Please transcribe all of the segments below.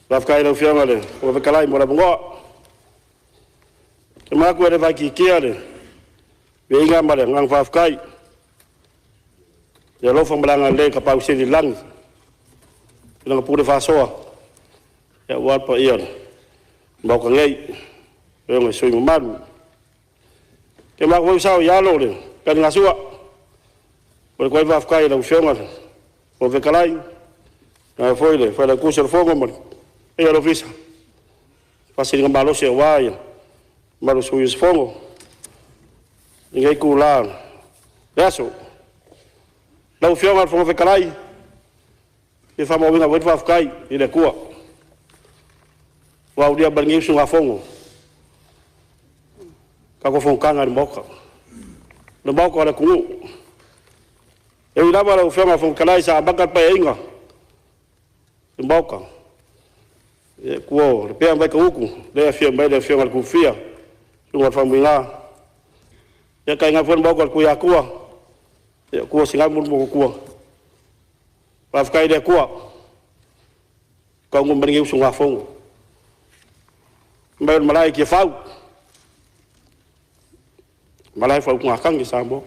Faafetai i lau Afioga i le Fofoga Fetalai mo le avanoa. Ou te manatu e le faaitiitia le viiga ma le agaga faafetai i le alofa ma le agalelei o le Tapaau Sili i le lagi i Lana pule faasoa aua le paia o le Maota nei, Afioga i sui usufono mamalu. Ou te manatu foi ua saoialo le taligasua, e momoli atu ai le faafetai i lau Afioga i le Fofoga Fetalai, faapea foi le Failautusi o le Fono ma le paia o le Ofisa i le faasiligamalosi aua le mamalu o sui usufono i lenei itula o le aso. Lau Afioga i le Fofoga Fetalai, e fia faamauina foi le faafetai i le Atua ua aulia mai lenei usugafono i le tatou fonotaga i le Maota, le Maota o le atunuu. E ui lava lau Afioga i le Fofoga Fetalai sa amata le Paeaiga i le Maota i tua o Lepea ma Vaitogutu lea e afio mai ai le Afioga i le Tufia, le susuga i le Faumuina, ia tainane foi le Maota o le Tuiatua, o tua o Sinaoga ma Ulumotootua. Faafetai i le Atua ua taunuu mai lenei usugafono. Fai mai o le malae i Tiafau, o le malae o le faautugatagi a Samoa.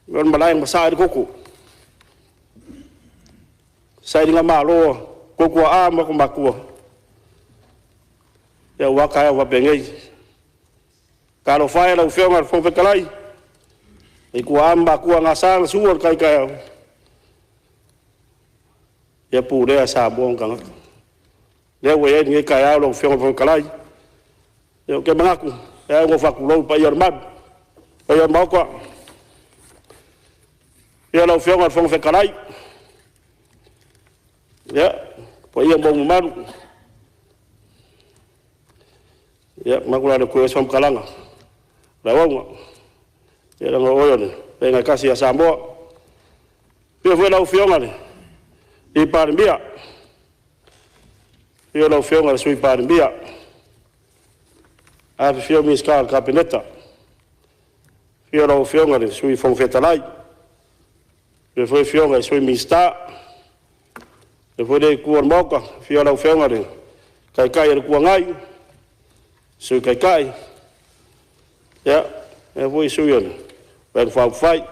O le malae na masaa ai le toto, sailigamalo a outou tuaa ma matua aua taeao faapenei. Talofa e i lau Afioga i le Fofoga Fetalai, i tuaa ma matua na sa ma sua le tai taeao, ia pulea Samoa ma ona tagata. O lea ua i ai lenei taeao lau Afioga i le Fofoga Fetalai, ia ou te manatu, e ao ona ou faatulou i paia o le malu, le paia o le Maota, afio lau Afioga i le Fofoga Fetalai, ia, o paia ma upu mamalu, ia, manatu o le a le toe oo i ai se faamatalaga a le auauna, leaga o oe o le Fetalaiga e tasi ia Samoa. Afio foi lau Afioga i le Palemia, afio lau Afioga i le Sui Palemia, afifio Minisita o le Kapeneta, afio lau Afioga i le Sui Fofoga Fetalai, faapea foi afioga i Sui Minisita. Faapea foi lea Itu o le Maota, afio lau Afioga i le Taitai o le Itu Agai, Sui Taitai, faapea foi sui o le Vaega Faaupufai,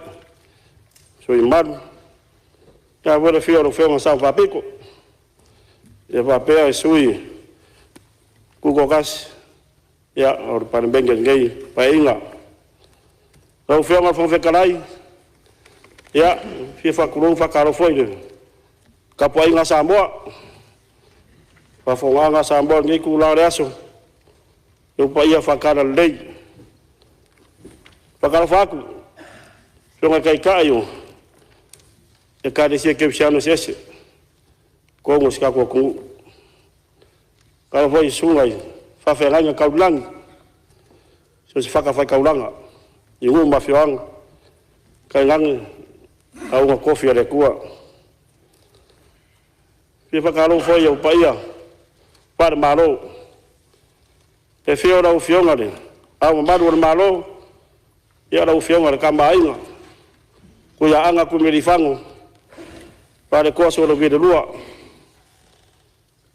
sui usufono mamalu. Ae a foi le afio o lau Afioga i le Sao Faapito, faapea sui Tutoatasi o le Palemene i lenei Paeaiga. Lau Afioga i le Fofoga Fetalai, ia, e fia faatulou ma faatalofa foi i le tapuaiga a Samoa, le faafofogaaga a Samoa i lenei itula o le aso, i ou paia faale-Talalelei. E faatalofa atu i le Afioga i le Taitai o Ekalesia Kerisiano eseese i totonu o si o tatou atunuu. E faatalofa foi i susuga i faafeagaiga tau i le lagi i so o se fatafaitaulaga i nuu ma afioaga, tainane auauna totofi a le Atua. E fia faatalofa foi i ou paia faale-Malo, i le afio o lau Afioga i Le Ao Mamalu o le Malo, lau Afioga i le Tama a Aiga, Tuiaana Tuimalealiifano Vaaletoa Sualauvi II,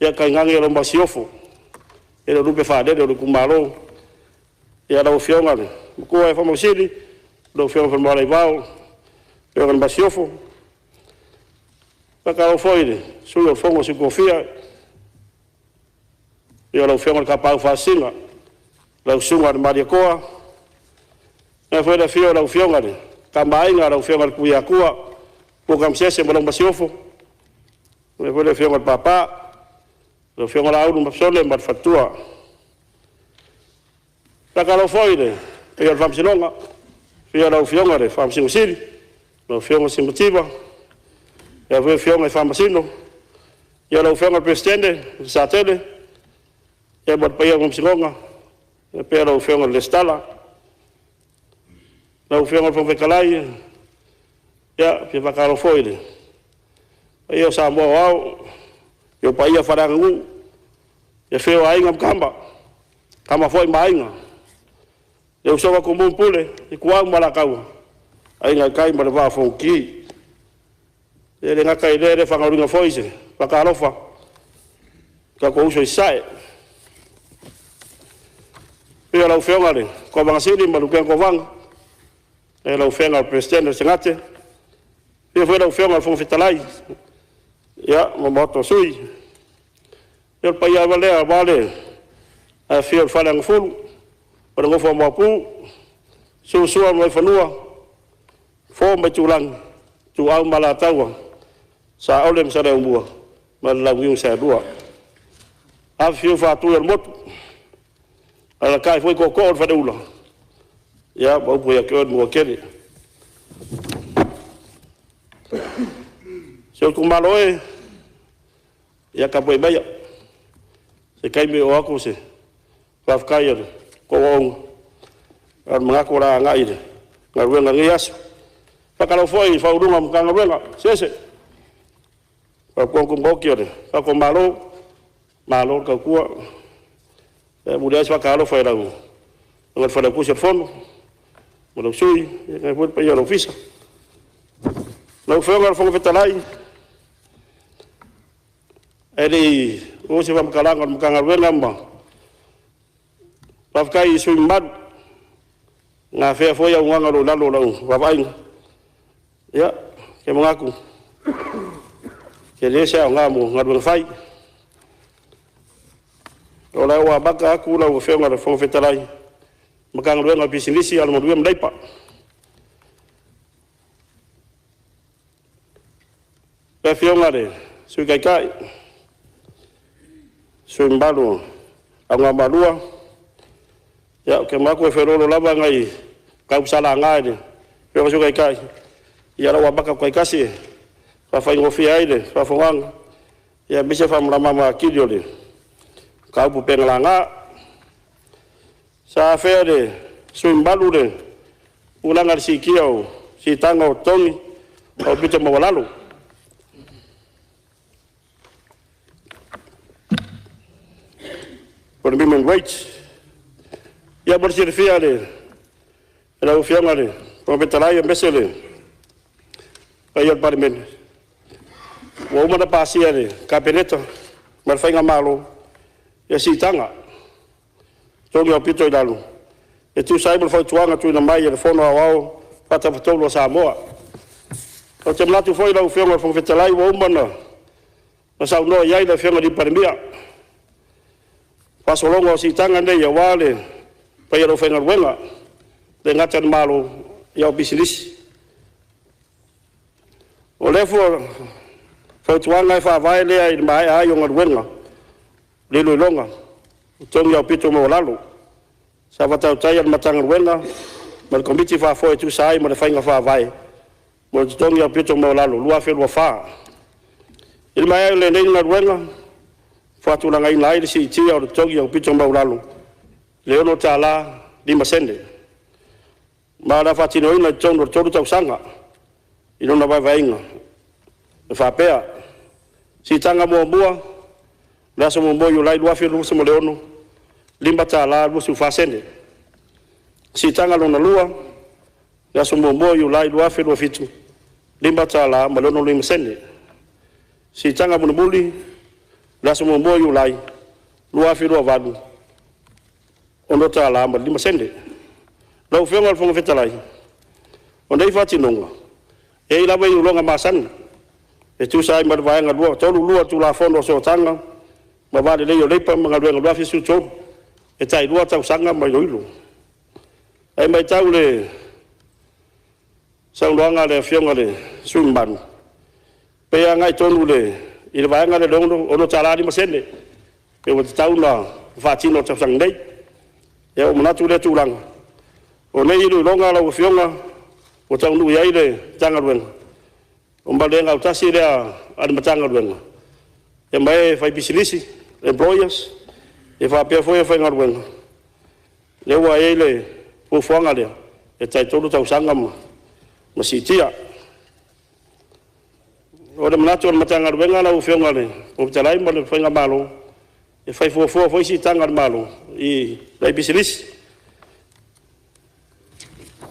ia tainane lau Masiofo, le lupe faalele o le itumalo. Lau Afioga i le Matua ia Faamausili, lau Afioga Faleomavaega, lau Afioga i le Masiofo. E faatalofa foi i le Sui o le Fono a Sui Tofia, afio lau Afioga i le Tapaau Faasisina lau Susuga i le Malietoa, faapea foi le afio o lau Afioga i le Tama a Aiga lau Afioga i le Tuiatua Puatamasese ma lau Masiofo, faapea foi le afioga i le Papa, lau Afioga Laauli Maposole ma le faletua. E faatalofa foi i le paia o le Faamasinoga, afio lau Afioga i le Faamasino Sili, lau Afioga Simativa, faapea foi afioga i Faamasino. Afio lau Afioga i le Peresetene o le Satele ma le paia o le Faamasinoga, faapea lau Afioga i le Resitala. Lau Afioga i le Fofoga Fetalai, ia, e fia faatalofa foi i le paia o Samoa aoao i ou paia faaleaganuu, le afio o Aiga ma Tama, Tama foi ma Aiga, le usoga a Tumua ma Pule, Ituau ma Alataua, Aiga i le Tai ma le Vaa o Fonoti. E le gata i lea, e le faagaloina foi se faatalofa tatou uso i Sasae. Afio lau Afioga i le Kovana Sili ma le Lutena Kovana, lau Afioga i le Peresetene o le Senate, afio foi lau Afioga i le Fofoga Fetalai ma le Maota o Sui. Ia o le paia lava lea aua le afifio o le Faleagafulu ma le nofo a Maopu, Susu Sua ma Vaifanua, Fofo ma Aitulagi, Ituau ma Alataua, Saole ma Saleaaumua ma le Launiu na Saelua. Afifio Faatui o le Motu, alaalatai foi tootoo o le Faleula, ia ma upu ia te oe le Manuatele. Si ou itumalo e, ia tapuai maia, se taimi oo atu se faafetai a le tou auauna, a o le manatu o le a agai i le galuega o lenei aso. E faatalofa foi i Ofisa Sili o Pulega o Matagaluega eseese, Faalapotopotoga Tumaoti a le tatou Malo, malo le tautua. E muliai se faatalofa i lau Afioga i le Failautusi o le Fono ma lou Sui, faapea foi le paia o le Ofisa. Lau Afioga i le Fofoga Fetalai, ae le i oo se faamatalaga a le Matagaluega ma faafetai i sui usufono mamalu na afea foi auaunaga o lo o i lalo o lau vaavaaiga, ia, ou te manatu, e tele se aoga mo galuega fai. O le a ou amata atu lau Afioga i le Fofoga Fetalai i le Matagaluega o Pisinisi, Alamanuia ma Leipa. Lau Afioga i le Sui Taitai, sui usufono mamalu o Anoamaa 2, ia ou te manatu e feoloolo lava nai mataupu sa laga e le Afioga i le Sui Taitai, ia o le a ou amata atu taitasi e faafaigofie ai le faafofogaaga aemaise le faamalamalama atili o le mataupu e pei ona laga. Sa afea e le sui usufono mamalu le tulaga i le siitia o siitaga o totogi aupito maualalo. Po o le minimum wage. Ia mo le silafia e lau Afioga i le Fofoga Fetalai aemaise le paia o le Palemene, ua uma ona pasia e le Kapeneta ma le faigamalo siitaga o totogi aupito i lalo e tusa ai ma le fautuaga na tuuina mai e le Fono Aoao Faatafatolu o Samoa. Ou te manatu foi lau Afioga i le Fofoga Fetalai ua uma ona saunoa i ai le Afioga i le Palemia, i le faasologa o siitaga nei aua le paia o le aufaigaluega, e le gata i le Malo, a o pisinisi. O lea fautuaga e faavae lea i le maea ai o galuega o le iloiloga o totogi aupito maualalo sa vaatautaia e le Matagaluega ma le Komiti Faafoe e tusa ai ma le Faiga Faavae mo Totogi Aupito Maualalo 2024. I le maea ai o lenei galuega, ua faatulagaina ai le siitia o le totogi aupito maualalo i le $6.05, ma o le a faatinoina i totonu o le 3 tausaga i lona vaevaeina e faapea: Siitaga muamua, le aso 1 Iulai 2026, $5.24. Siitaga lona lua, le aso 1 Iulai 2027, $5.65. Siitaga mulimuli, le aso 1 Iulai 2028, $6.05. Lau Afioga i le Fofoga Fetalai, o nei faatinoga, e i ai lava iloiloga masani e tusa ai ma le Vaega 32 o le Tulafono o Sootaga ma Va Lelei o Leipa ma Galuega 2013, e tai 2 tausaga ma iloilo. Ae matau i le saunoaga a le Afioga i le sui usufono mamalu, e pei e agai tonu i le vaega lea o le $6.05 pei ua tatau ona faatino i le tausaga nei. Ia ua ou manatu i lea tulaga, o nei iloiloga lau Afioga ua taunuu i ai le Matagaluega, ma o le le gautasi lea a le Matagaluega ma e faipisinisi, employers, e faapea foi le aufaigaluega, lea ua i ai le fuafuaga lea, e tai 3 tausaga ma siitia. O le manatu o le Matagaluega lau Afioga i le Fofoga Fetalai ma le faigamalo, e fai fuafua foi siitaga a le Malo i nai pisinisi.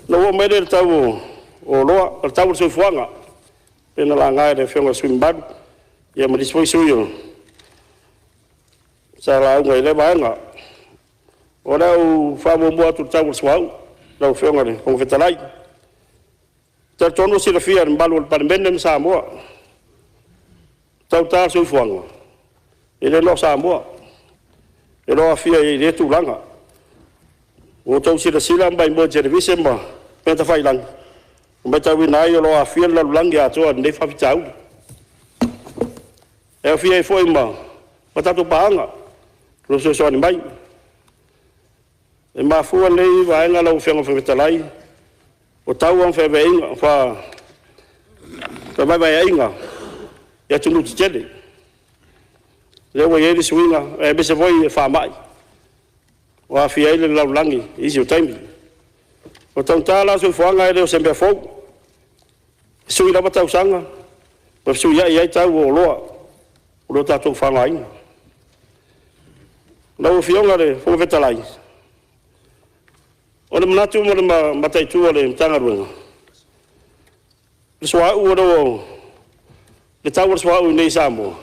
Ona ou oo mai lea i le tau o oloa, o le tau o le soifuaga pei ona laga e le Afioga i le sui usufono mamalu ma nisi foi sui usufono. Sa lauga i lea vaega. O le a ou faamuamua atu i le tau o le suauu lau Afioga i le Fofoga Fetalai. E talitonu ua silafia e le mamalu o le Palemene ma Samoa, le taugata o le soifuaga, e le na o Samoa, e le o aafia ai i lea tulaga. Ua outou silasila ma maimoa i televise ma upega tafailagi ma matauina ai o lo o aafia le lalolagi atoa i lenei faafitauli, e aofia ai foi ma tatou paaga o lo o fesoasoani mai. E mafua lenei vaega lau Afioga i le Fofoga Fetalai, o taua ma fevaevaeaiga i atunuu tetele, lea ua i ai le suiga aemaise foi o faamai ua aafia ai le lalolagi i nisi o taimi. O le taugata la o le soifuaga e le o se mea fou, e sui lava tausaga ma fesuiai ai tau o oloa o lo o tatou faaaogaina. Lau Afioga i le Fofoga Fetalai, o le manatu ma le mataitu a le Matagaluega, le suauu o le tau o le suauu i inei i Samoa,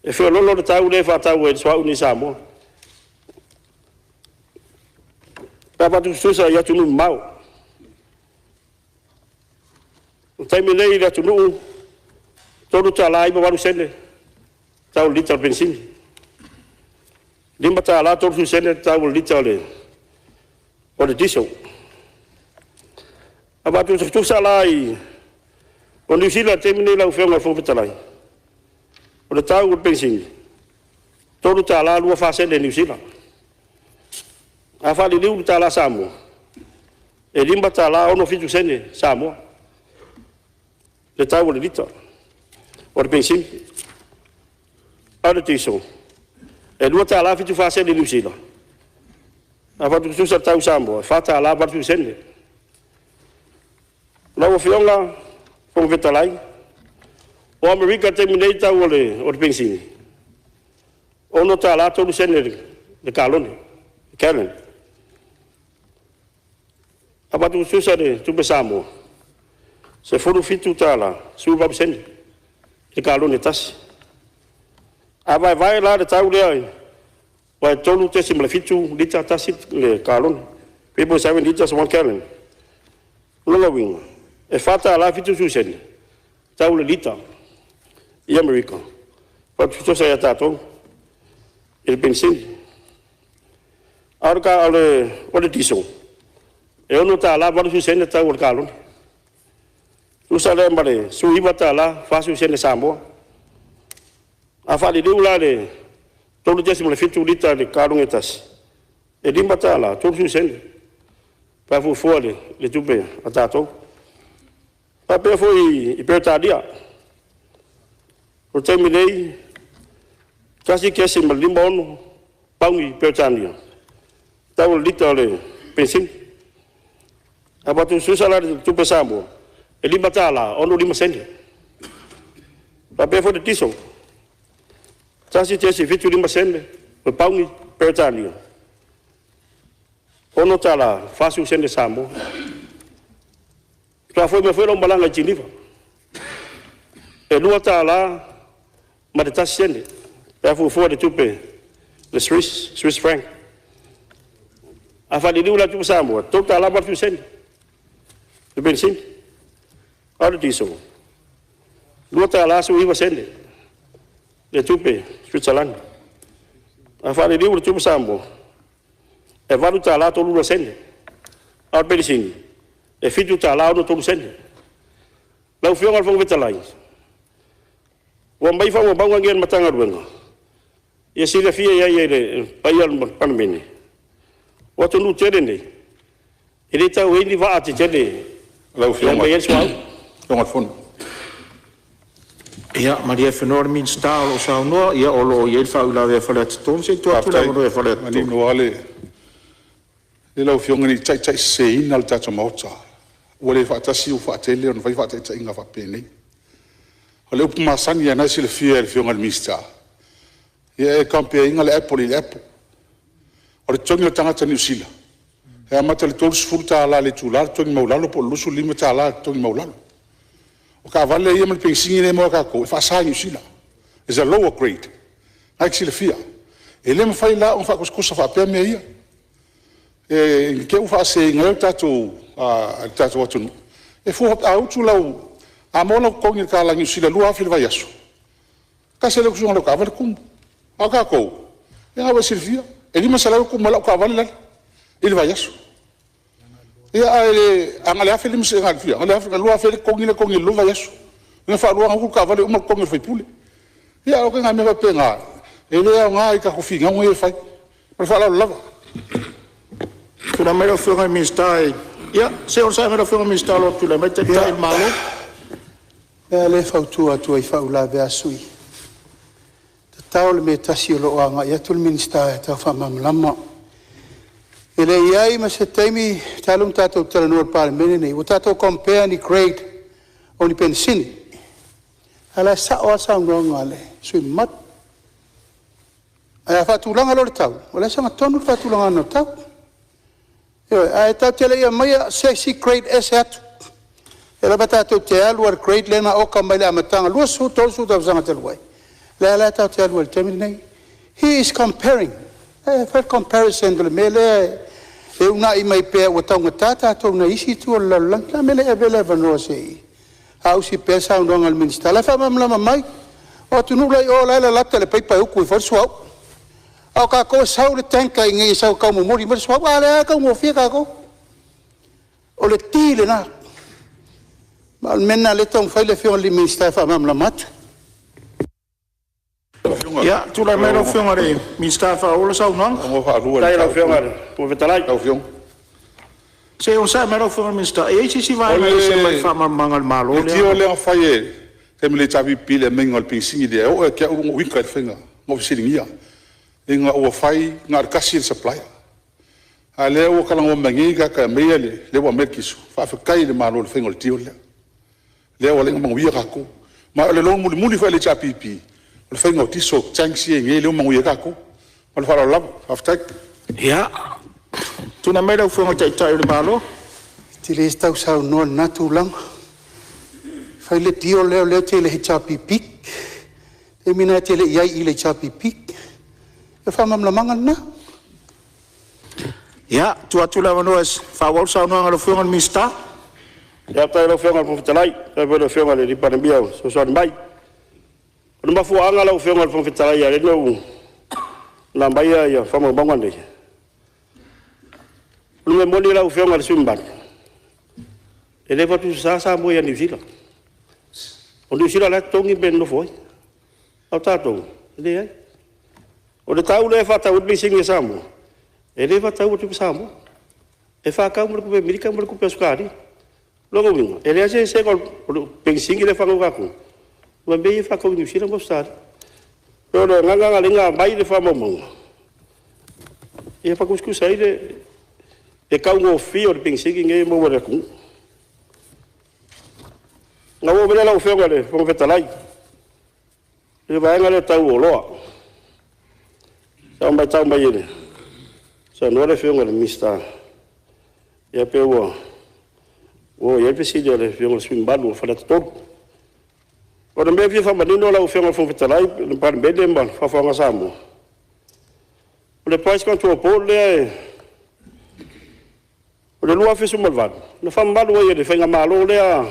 e feoloolo le tau lea e faatau ai le suauu i inei i Samoa pe a faatusatusa i atunuu mamao. O le taimi nei i le atunuu, e $3.98 le tau o le lita o le penisini, e $5.30 le tau o le lita o le kiso. A faatusatusa la i... O Niu Sila i le taimi lenei lau Afioga i le Fofoga Fetalai, o le tau o le penisini, e $3.24 Niu Sila. A faaliliu i le tala Samoa, e $5.67 Samoa le tau o le lita o le penisini. A o le kiso, e $2.74 Niu Sila, a faatusatusa i le tau i Samoa, e $4.80. Lau Afioga i le Fofoga Fetalai, o Amerika i le taimi nei le tau o le penisini, e $6.03 le kalone, gallon. A faatusatusa i le tupe Samoa, e $17.18 le kalone e tasi. A vaevae la le tau lea aua e 3.7 lita tasi le kalone, 3.7 litres 1 gallon. O lona uiga, e $4.70 le tau o le lita i Amerika faatusatusa ia tatou i le penisini. A o le kiso, e $6.80 le tau o le kalone, tusa lea ma le $19.40 Samoa. A faaliliu la i le 3.7 lita i le kalone e tasi, e $5.30 pe a fuafua i le tupe a tatou. E faapea foi i Peretania, o le taimi nei, e 1.56 pauni Peretania le tau o le lita o le penisini. A faatusatusa la i le tupe Samoa, e $5.65. E faapea foi le kiso, e 1.75sene le pauni Peretania, e $6.40 Samoa. Faatoa foi mai foi lau malaga i Kiniva, e $2.01 pe a fuafua i le tupe Swiss Franc. A faaliliu la i tupe Samoa, e $3.80 le penisini, a o le kiso, e $2.19 le tupe Suitiselani. A faaliliu i le tupe Samoa, e $8.32, a o le penisini e $7.63. Lau Afioga i le Fofoga Fetalai, ua aumai faamaumauga nei a le Matagaluega, ia silafia i ai e le paia o le Palemene, o atunuu tetele nei, e le tau ai ni vaa tetele Lau e aumai Afioga ai le suauu. I le Fofoga Fetalai... Ia malie Fanoa le Minisita o lo o saunoa, o lo o i ai le faauilavea a Faleata 3. Se i tuu atu le Faafetai. avanoa ia Faleata 3. Manino lava le... Leai lau Afioga ne i taitaiseseina le tatou Maota, ua le faatasi ua faatele ona fai faataitaiga faapenei. O le upu masani lava o lena e silafia e le Afioga i le Minisita, ia e compare ina le apple i le apple. O le totogi o le tagata Niu Sila, e amata i le $30 i le itula le totogi maualalo po o le $25 le totogi maualalo. O taavale ia ma le penisini lea e maua e tatou, e faasa i Niu Sila, is a lower grade. Lena e te silafia. E le mafai la ona faatusatusa faapea mea ia, ne i te i ua faaseseina ai le tatou atunuu. E fua, a maua lou totogi i le tala Niu Sila $2,000 i le vaiaso, e tasi lava le usuina o lau taavale tumu. A o tatou, ia lena ua e silafia, e $500 e tumu ai lau taavale lale i le vaiaso. Ia ae a na o le $1,500 fia? Na o le $2,000 le totogi lea e totogi i le lua vaiaso, na o le faalua ona utu le taavale uma le totogi o le sui usufono. Ia o ituaiga mea faapena, e le aoga i tatou finauga ia e fai. Ma le faaaloalo lava. Tulai mai lau Afioga i le Minisita. Ia se i onosai mai lau Afioga i le Minisita o lo o tulai mai le Taitai o le Malo. O le mea lava lea e fautua atu ai i faauilavea a sui usufono, tatao le mea e tasi o lo o agai atu le Minisita e tau faamalamalama. E le i i ai ma se taimi talu ona tatou talanoa i le Palemene lenei ua tatou compare ni grade o ni penisini. A o la e sao lava le saunoaga a le sui usufono mamalu. Ae a faatulaga loa le tau, o la e sagatonu le faatulagaga o le tau. Ioe. Ae tatou te le i aumaia se isi grade ese atu. O lea lava tatou te alu lava i le grade lea na oka mai le amataga 20, 30 tausaga talu ai, lea la tatou te alu ai i le taimi lenei. He is comparing, e fai le comparison i le mea lea e uunai mai pea ua taugata tatou nai isi itu o le lalolagi. O le a le mea e le avea le avanoa se i saausi pea le saunoaga a le Minisita, o la e faamalamalama mai. O atunuu la e i o la e lalata i le paipa e utu ifo ai le suauu, a o tatou e sau le tanker i inei e sau e taumomoli mai le suauu, a o lea lava e taugofie tatou. O le ki lena, ma o le mea lena o lea e taumafai le Afioga i le Minisita e faamalamalama atu. Ia, tulai mai lau Afioga i le Minisita e faaauau le saunoaga. Faafetai i lau Afioga i le Fofoga Fetalai. Se i onosai mai lau Afioga i le Minisita, e i ai se isi vaega e ese mai le faamalamalamaga a le Malo O le lea? deal lea na fai i le taimi o le HRPP i le aumaiga o le penisini lea, e oo ia te au na ou ita i le faiga, na ou fesiligia ina ua fai na o le tasi le supplier. A o lea ua talanoa mai nei tagata e aumaia le… lea ua aumai le kiso, faafetai i le Malo i le faiga o le deal lea, lea ua ala ai ona manuia tatou. Ma o le loan mulimuli foi a le HRPP, o le faiga o kiso tanks ia e i ai nei lea ua manuia ai tatou. Ma le faaaloalo lava. Faafetai. Ia, tulai mai lau Afioga i le Taitai o le Malo. E te le tau saunoa i lena tulaga. Fai le deal lea o lea e te i le HRPP, o le taimi lena e te le i i ai i le HRPP. O le faamalamalamaga lena. Ia, e tuu atu le avanoa e faaauau le saunoaga a lau Afioga i le Minisita. Faafetai i lau Afioga i le Fofoga Fetalai, faafetai foi i le Afioga i le Palemia ua fesoasoani mai. O le mafuaaga lau Afioga i le Fofoga Fetalai e ala ai ona aumai faamaumauga nei, o le mea moni lau Afioga i le sui usufono mamalu, e le faatusatusaina Samoa ia Niu Sila. O Niu Sila o la e totogi le mea e nonofo ai, a o tatou, e leai. O le tau lea e faatau ai le penisini a Samoa, e le faatauina i tupe Samoa, e faatau ma le tupe Amerika ma le tupe Ausetalia. O lona uiga, e leai se eseesega o le penisini lea e faatau e tatou ma mea ia e faatau i Niu Sila ma Ausetalia. E pei o le agaga lena na ala ai ona aumai le faamaumauga, ia faatusatusa ai le taugofie o le penisini lenei e maua e le atunuu. Ona ou oo mai lea lau Afioga i le Fofoga Fetalai i le vaega lea tau o oloa. Sa ou matau mai i le saunoa le Afioga i le Minisita, ia pei ua oo i ai le fesili a le Afioga i le sui usufono mamalu o Faleata 3. O le mea e fia faamanino lau Afioga i le Fofoga Fetalai le Palemene ma le faafofoga a Samoa, o le Price Control Board lea o le 2018, na faamamalu ai e le faigamalo lea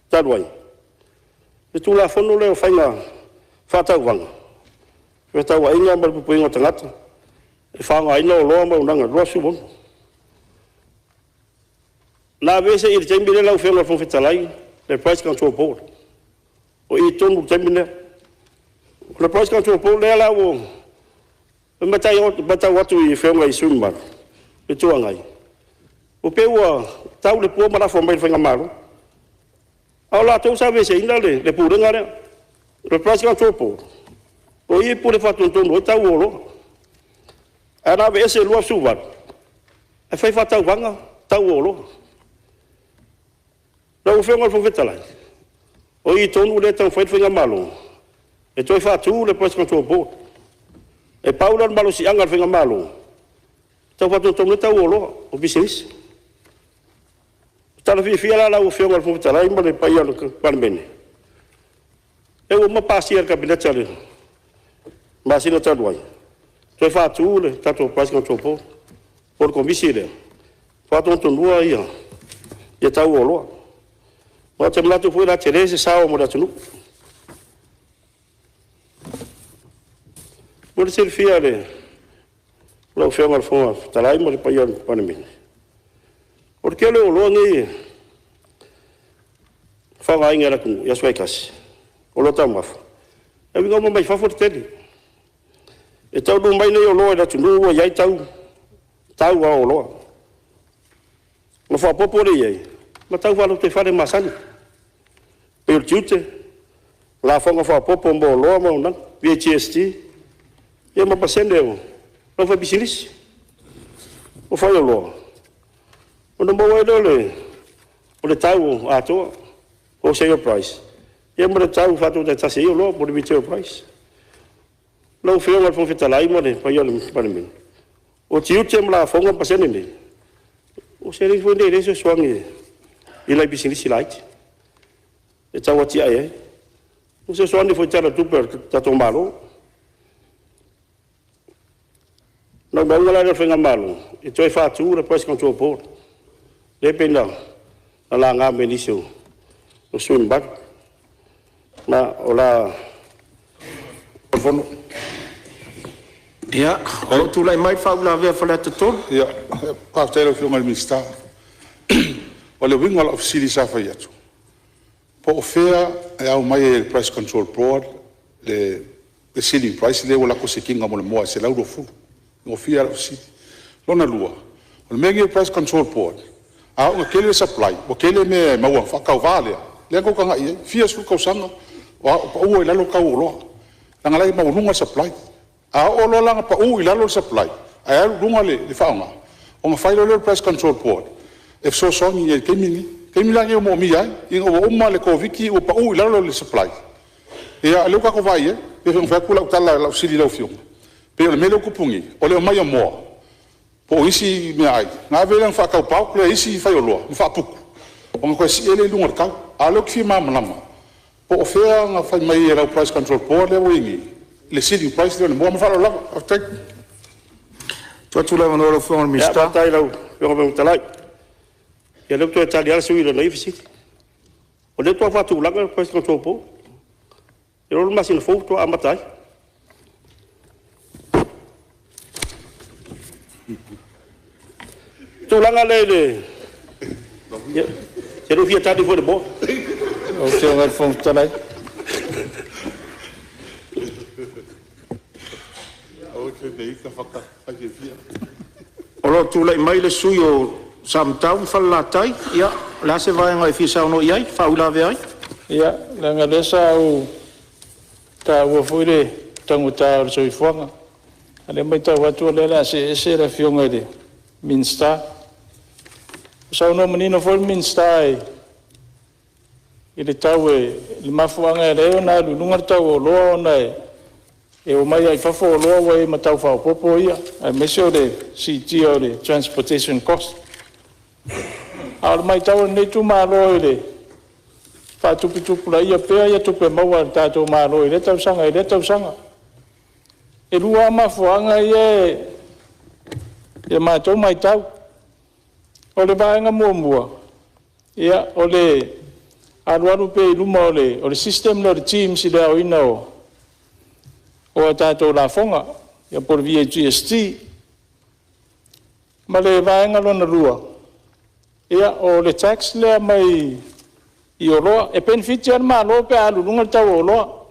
talu ai le Tulafono lea o Faiga Faatauvaga, Fefaatauaiga ma le Puipuiga o Tagata e Faaaogaina Oloa ma Auaunaga 2016. Na aveese i le taimi lea lau Afioga i le Fofoga Fetalai le Price Control Board, o i tonu i le taimi lea. O le Price Control Board lea la ua matau atu i Afioga i sui usufono mamalu o le Itu Agai, ua pei ua tau le pua ma lafo mai i le faigamalo, a o latou sa aveeseina le Pulega lea. O le Price Control Board, o i e pule faatonutonu ai tau o oloa. Ae na aveese i le 2018 ae fai faatauvaga tau o oloa. Lau Afioga i le Fofoga Fetalai, o i tonu lea e taumafai ai le faigamalo e toe faatu le Price Control Board. E pau lea o le malosiaga o le faigamalo e tau faatonutonu ai tau o oloa o pisinisi. O le tala fiafia la lau Afioga i le Fofoga Fetalai ma le paia o le Palemene, o lea ua uma ona pasia e le Kapeneta i le masina talu ai, toe faatu le tatou Price Control Board po o le Komisi lea e faatonutonuina tau o oloa. Ma ou te manatu foi o le a tele se sao mo le atunuu. Mo le silafia e lau Afioga i le Fofoga Fetalai ma le paia o le Palemene, o le tele o oloa nei e faaaogaina e le atunuu i aso taitasi, oloa taumafa, e auina uma mai fafo le tele. E taunuu mai nei oloa i le atunuu ua i ai tau o oloa, ona faaopoopo lea i ai ma tau faalotoifale masani, pei o le tiute, lafoga faaopoopo mo oloa ma auaunaga, VAGST, ia ma pasene o le aufaipisinisi, o faioloa, ona maua ai lea o le tau atoa, wholesale price, ia ma le tau faatau taitasi ai oloa po o le retail price. Lau Afioga i le Fofoga Fetalai ma le paia o le Palemene, o tiute ma lafoga ma pasene nei, o seleni foi nei o lea e fesoasoani i nai pisinisi laiti e tau atiae ai. E fesoasoani foi i le Tala o le Tupe a le tatou Malo. O le naunautaiga la lea o le faigamalo, e toe faatu le Price Control Board, lea e pei ona laga mai e nisi o sui usufono mamalu. Ma o le a... Ia, o lo o tulai mai le faauilavea a Faleata 3. Faafetai i lau Afioga i le Minisita. O le uiga o lau fesili sa fai atu, po o fea e aumai ai e le Price Control Board le ceiling price lea ua latou sikiina mo le moa e $120? E gofie lava lau fesili. Lona lua, o le mea lenei o le Price Control Board, a oo ina tele le supply ua tele mea e maua faatauva lea, lea na tou tagai i ai, fia sefulu tausaga o pau ai i lalo le tau o oloa, leaga o la e maualuga le supply. A oo loa la ina pau i lalo le supply ae alu i luga le faaaoga, ona fai loa lea o le Price Control Board e fesoasoani i ai i le taimi lenei. O le taimi la lenei ua moomia ai, ina ua uma le Koviti-19 ua pau i lalo le supply, ia o lea ua tatou vaai i ai. E pei ona fai atu lau tala i lau fesili i lau Afioga, pei o le mea lea ua tupu nei, o le aumai o moa po o isi meaai, ona ave lea ona faatau bulk lea e isi faioloa ma faaputu, ona toe sii ai lea i luga o le tau. A o lea ou te fia malamalama, po o fea na fai mai ai e lau Price Control Board lea ua i ai nei le ceiling price lea o le moa. Ma le faaaloalo lava. Faafetai. Tuu atu le avanoa i lau Afioga i le Minisita. Faafetai i lau Afioga i le Fofoga Fetalai. Ia o lea ua toe tali lava le sui usufono i lana ia fesili. O lea faatoa faatulaga le Price Control Board, e oo i le masina fou faatoa amata ai. O le tulaga lea i le… ia, e te le o fia tali foi i le moa? Lau Afioga i le Fofoga Fetalai… O lo o tulai mai le sui usufono mo Samatau ma Falelatai. Ia, o le a se vaega e fia saunoa i ai e faauilavea ai? Ia, leaga o lea sa ou taua foi le taugata o le soifuaga, a o lea e matau atu o lea o le a see ese le Afioga i le Minisita. Ua saunoa manino foi le Minisita i le tau i le mafuaaga e ala ai ona alu i luga le tau o oloa ona e omai lava i fafo oloa ua i ai ma tau faaopoopo ia, aemaise o le siitia o le transportation cost. A o le matau a lenei itumalo i le faatuputupulaia pea o tupe maua a le tatou Malo i lea tausaga i lea tausaga. E lua lava mafuaaga ia i le matou matau. O le vaega muamua, o le alualu pea i luma o le system lea o le TIMS i le aoina o a tatou lafoga po o le VAGST. Ma le vaega lona lua, o le tax lea mai oloa. E penefiti lava le Malo pe a alu i luga le tau o oloa.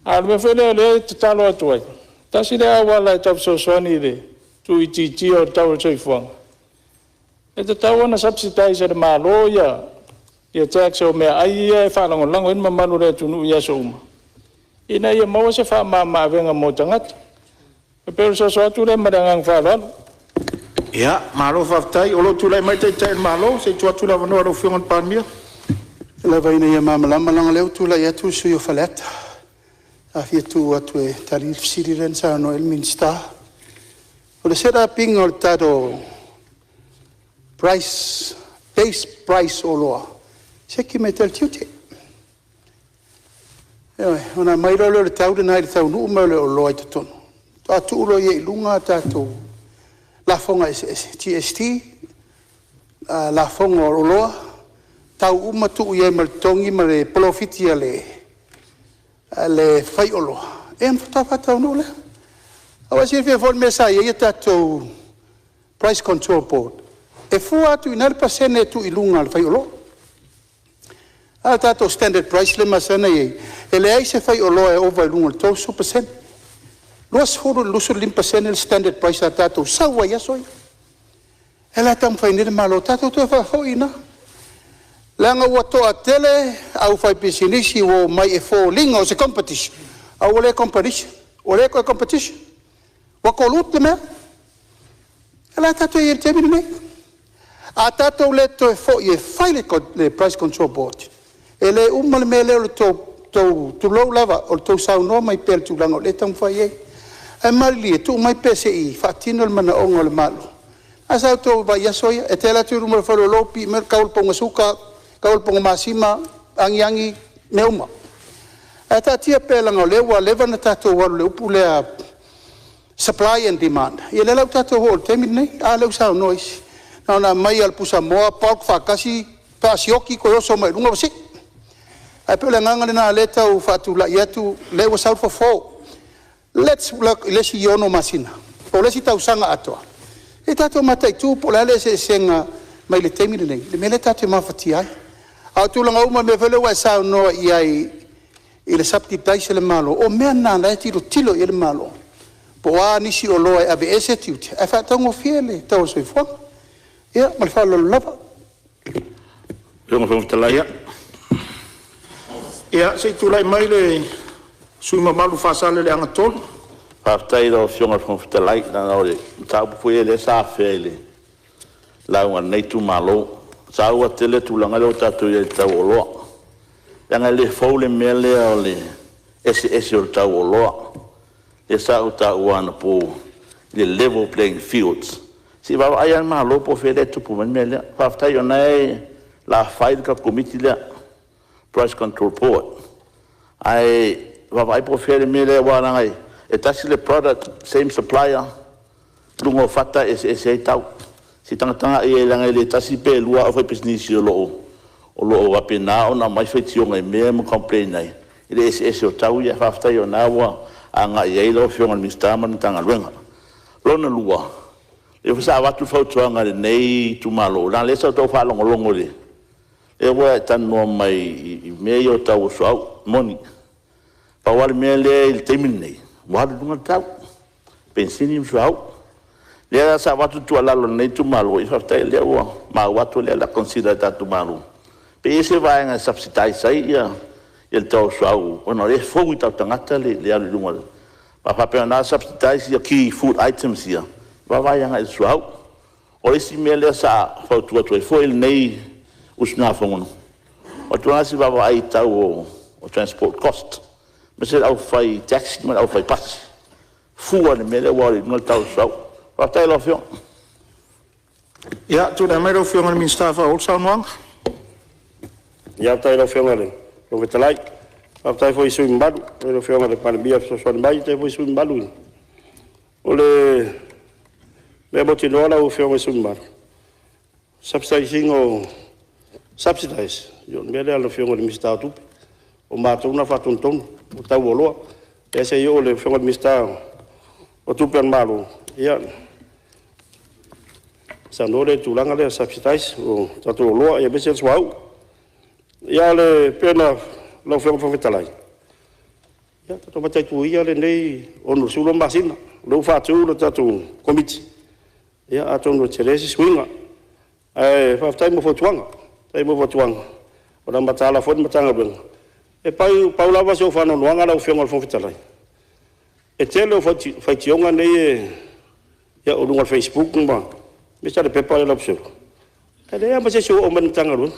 A o le mea foi lea o lea e tatalo atu ai, tasi lea auala e tau fesoasoani i le tuuitiitia o le tau o le soifuaga, e tatau ona subsidize e le Malo tax o meaai ia e faalagolago ai le mamalu o le atunuu i aso uma, ina ia maua se faamama-avega mo tagata. E pei o le soso atu lea ma le agaga faaaloalo. Ia, malo faafetai. O lo o tulai mai le Taitai o le Malo, se i tuu atu le avanoa i lau Afioga i le Palemia. Lava ina ia malamalama leaga o lea ua tulai atu le sui usufono mo Faleata. Sa fia tu atu e tali le fesili lea na saunoa i ai le Minisita. O le set up ina o le tatou price, base price o oloa, e siaki mai lava e le Tiute. Ioe. Ona aumai loa lea o le tau lena i le taunuu mai o le oloa i totonu, faatoa tuu loa i luga a tatou lafoga eseese, GST, lafoga o oloa, tau uma tuu i ai ma le totogi ma le polofiti a le faioloa, ia ona faatoa faataunuu lea. Aua e silafia foi le mea sa i ai a tatou Price Control Board, e fua atu i ina le pasene e tuu i luga a le faioloa. A o le tatou standard price lea e masani ona i ai, e leai se faioloa e ova i luga o le 30%. E 20 i le 25% le standard price sa tatou sau ai i aso ia. O lea la e taumafai nei le Malo tatou toe faafoi i ina, leaga ua toatele le aufaipisinisi ua omai e foliga o se competition, a ua le competition, ua le toe competition, ua pollute le mea. O lea la tatou te i ai i le taimi lenei. A tatou le toe foi e fai le Price Control Board, e le uma le mea lea o le tou, tulou lava, o le tou saunoa mai pea i le tulaga o lea e taumafai i ai. Ae malilie tuu mai pea se i faatino le manaoga o le Malo. Ae sa outou vaai i aso ia, e te alu atu i luma o le faleoloa pipii mai le tau o le pauga suka, tau o le pauga masima, agiagi, mea uma. Ae taatia pea leaga o lea ua leva ona tatou alu i le upu lea supply and demand, ia lea la ua tatou oo i le taimi lenei. A lea ua saunoa isi, na ona aumai lava o le pusamoa bulk faatasi, faasioki toe oso mai luga ua sii. Ae pei o le agaga lena o lea e tau faatulai atu, o lea ua sau le fofo. Let's work i le isi 6 masina po o le isi tausaga atoa, se i tatou mataitu po o le a le eseesega mai le taimi lenei i le mea lea tatou te mafatia ai. A o tulaga uma i le mea foi lea ua e saunoa i ai i le subsidise a le Malo, o mea na o la e tilotilo i ai le Malo, po o a nisi oloa e aveese tiute ae faataugofie le tau o le soifuaga. Ia ma le faaaloalo lava. Ia, se i tulai mai le sui usufono mamalu mo Faasaleleaga 3. Faafetai i lau Afioga i le Fofoga Fetalai, leaga o le mataupu foi lea sa afea i le lauga a lenei itumalo. E taua tele le tulaga lea ua tatou i ai i le tau o oloa, leaga e le fou le mea lea o le eseese o le tau o oloa, lea sa ou taua anapo i le level playing fields. Se i vaavaai lava le Malo po o fea lea e tupu mai ai le mea lea. Faafetai o lena o le a fai le tatou Komiti lea, Price Control Board, ae vaavaai po o fea le mea lea, aua leaga e tasi le product same supplier, luga o fata e eseese ai tau. Se i tagatagai i ai leaga e le tasi pe lua au aufaipisinisi o lo o faapena ona aumai faitioga i mea ia ma complain ai i le eseese o tau ia. Ae faafetai o lena ua agai i ai lau Afioga i le Minisita ma le Matagaluega. Lona lua, o lea foi sa avatu le fautuaga a lenei itumalo, leaga o lea sa ou tau faalogologo i le… lea ua e talanoa mai i mea ia o tau o suauu. E moni. Pau lava le mea lea i le taimi lenei, ua alu i luga le tau, penisini ma suauu. O lea la sa avatu le tuualalo a lenei itumalo, ia faafetai o lea ua maua atu o lea o le a consider e le tatou Malo, pe i ai se vaega e subsidise ai le tau o le suauu ona o lea e fou i o tatou tagata le alu i luga. A faapea na subsidise key food items ia, vaavaai agai i le suauu. O le isi mea lea sa fautua atu ai foi lenei usugafono, avatu lava se vaavaai i le tau o transport cost, aemaise le aufai taxi ma le aufai pasi, fua i le mea lea ua alu ai i luga le tau o le suauu. Faafetai i lau Afioga. Ia, tulai mai lau Afioga i le Minisita e faaauau le saunoaga. Faafetai i lau Afioga i le Fofoga Fetalai, faafetai foi i sui usufono mamalu, faafetai i lau Afioga i le Palemia fesoasoani mai, faafetai foi i sui usufono mamalu. O le mea mautinoa lau Afioga i le sui usufono mamalu, subsidise ina o… subsidise, ia o le mea lea a le Afioga i le Minisita o Tupe, o matou na e faatonutonu o tau o oloa. Ia se i oo i le Afioga i le Minisita o Tupe a le Malo ona saunoa lea i le tulaga lea o le subsidise o tatou oloa aemaise le suauu. Ia ae pei ona… lau Afioga i le Fofoga Fetalai, ia tatou mataitu ia lenei 62 masina, o lea ua faatu le tatou Komiti, ia atonu e tele se suiga. Ae faafetai mo fautuaga, faafetai mo fautuaga, o le a mataala foi le Matagaluega. E pau lava si ou faanoanoaga lau Afioga i le Fofoga Fetalai, e tele o faitioga nei e oo i luga o le facebook aemaise lava le pepa lea o le Observer, e leai lava ma se isi o oo mai i le Matagaluega.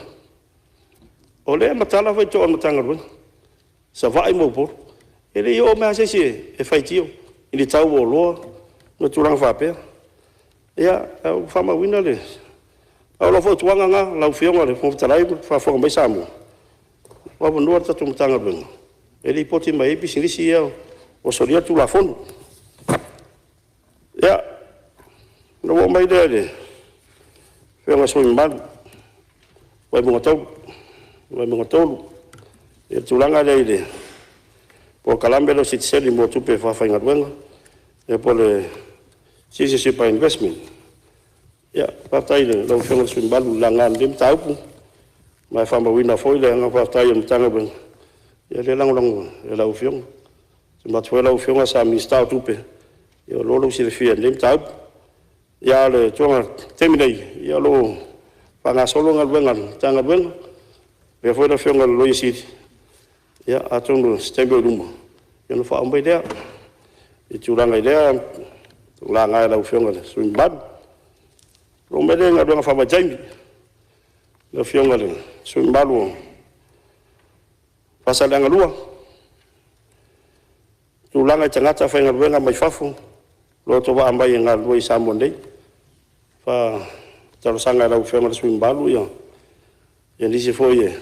O lea e matala faitotoa o le Matagaluega, Savaii ma Upolu, e le i oo mai lava se isi e faitio i le tau o oloa ma tulaga faapea. Ia, ae ua faamauina le… A o lau fautuaga lena lau Afioga i le Fofoga Fetalai ma faafofoga mai Samoa, o lo o avanoa le tatou Matagaluega. e lipoti mai ai pisinisi ia ua solia le Tulafono. Ia, ona ou oo mai lea i le Afioga i le sui usufono mamalu mo Vaimauga 3, i le tulaga lea i le polokalame lea o le sitiseni mo tupe faafaigaluega po o le Citizenship by Investment. Ia, faafetai i lau Afioga i le sui usufono mamalu i le laga o lenei mataupu, ma e faamauina foi le agaga faafetai o le Matagaluega, ia o lea e lagolago e lau Afioga. Ou te manatu foi o lau Afioga sa Minisita o Tupe, ia ua iloa lou silafia i lenei mataupu. A o le taimi nei, ia o lo o faagasolo galuega a le Matagaluega, faapea foi le Afioga i le Loia Sili, ia atonu o se taimi oi luma ona faaoo mai lea i tulaga i lea laga e lau Afioga i le sui usufono mamalu. Ona oo mai lea i galuega faavaitaimi lau Afioga i le sui usufono mamalu mo Faasaleleaga 2, tulaga i tagata faigaluega mai fafo o lo o autovaa mai e galulue i Samoa nei. E talosaga i lau Afioga i le sui usufono mamalu nisi foi e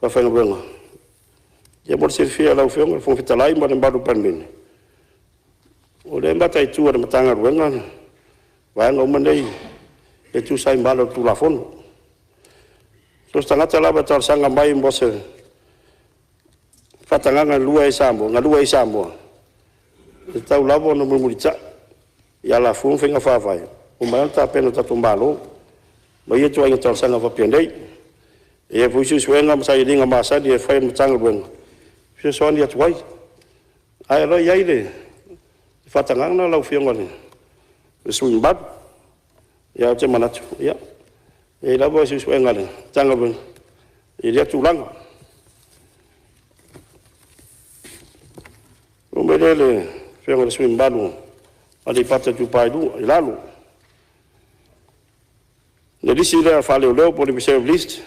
faafaigaluega. Ia mo le silafia e lau Afioga i le Fofoga Fetalai ma le mamalu o le Palemene, o lea e mataitu e le Matagaluega vaega uma nei e tusa ai ma ala o le Tulafono. So o se tagata lava e talosaga mai mo se faatagaga e galue ai i Samoa, e tatau lava ona mulimulitai i alafua ma faiga faavae ua maea ona tapena e le tatou Malo ma ia ituaiga talosaga faapenei. E i ai foi suesuega ma sailiiliga masani e fai e le Matagaluega e fesoasoani atu ai. Ae o lo o i ai le faatagaga lau Afioga i le sui usufono mamalu. Ae ou te manatu, ia, e i ai lava suesuega a le Matagaluega i lea tulaga. Ona oo mai lea i le Afioga i le sui usufono mamalu mo Aleipata Itupa i Lalo, i le lisi lea faaleoleo po o le reserve list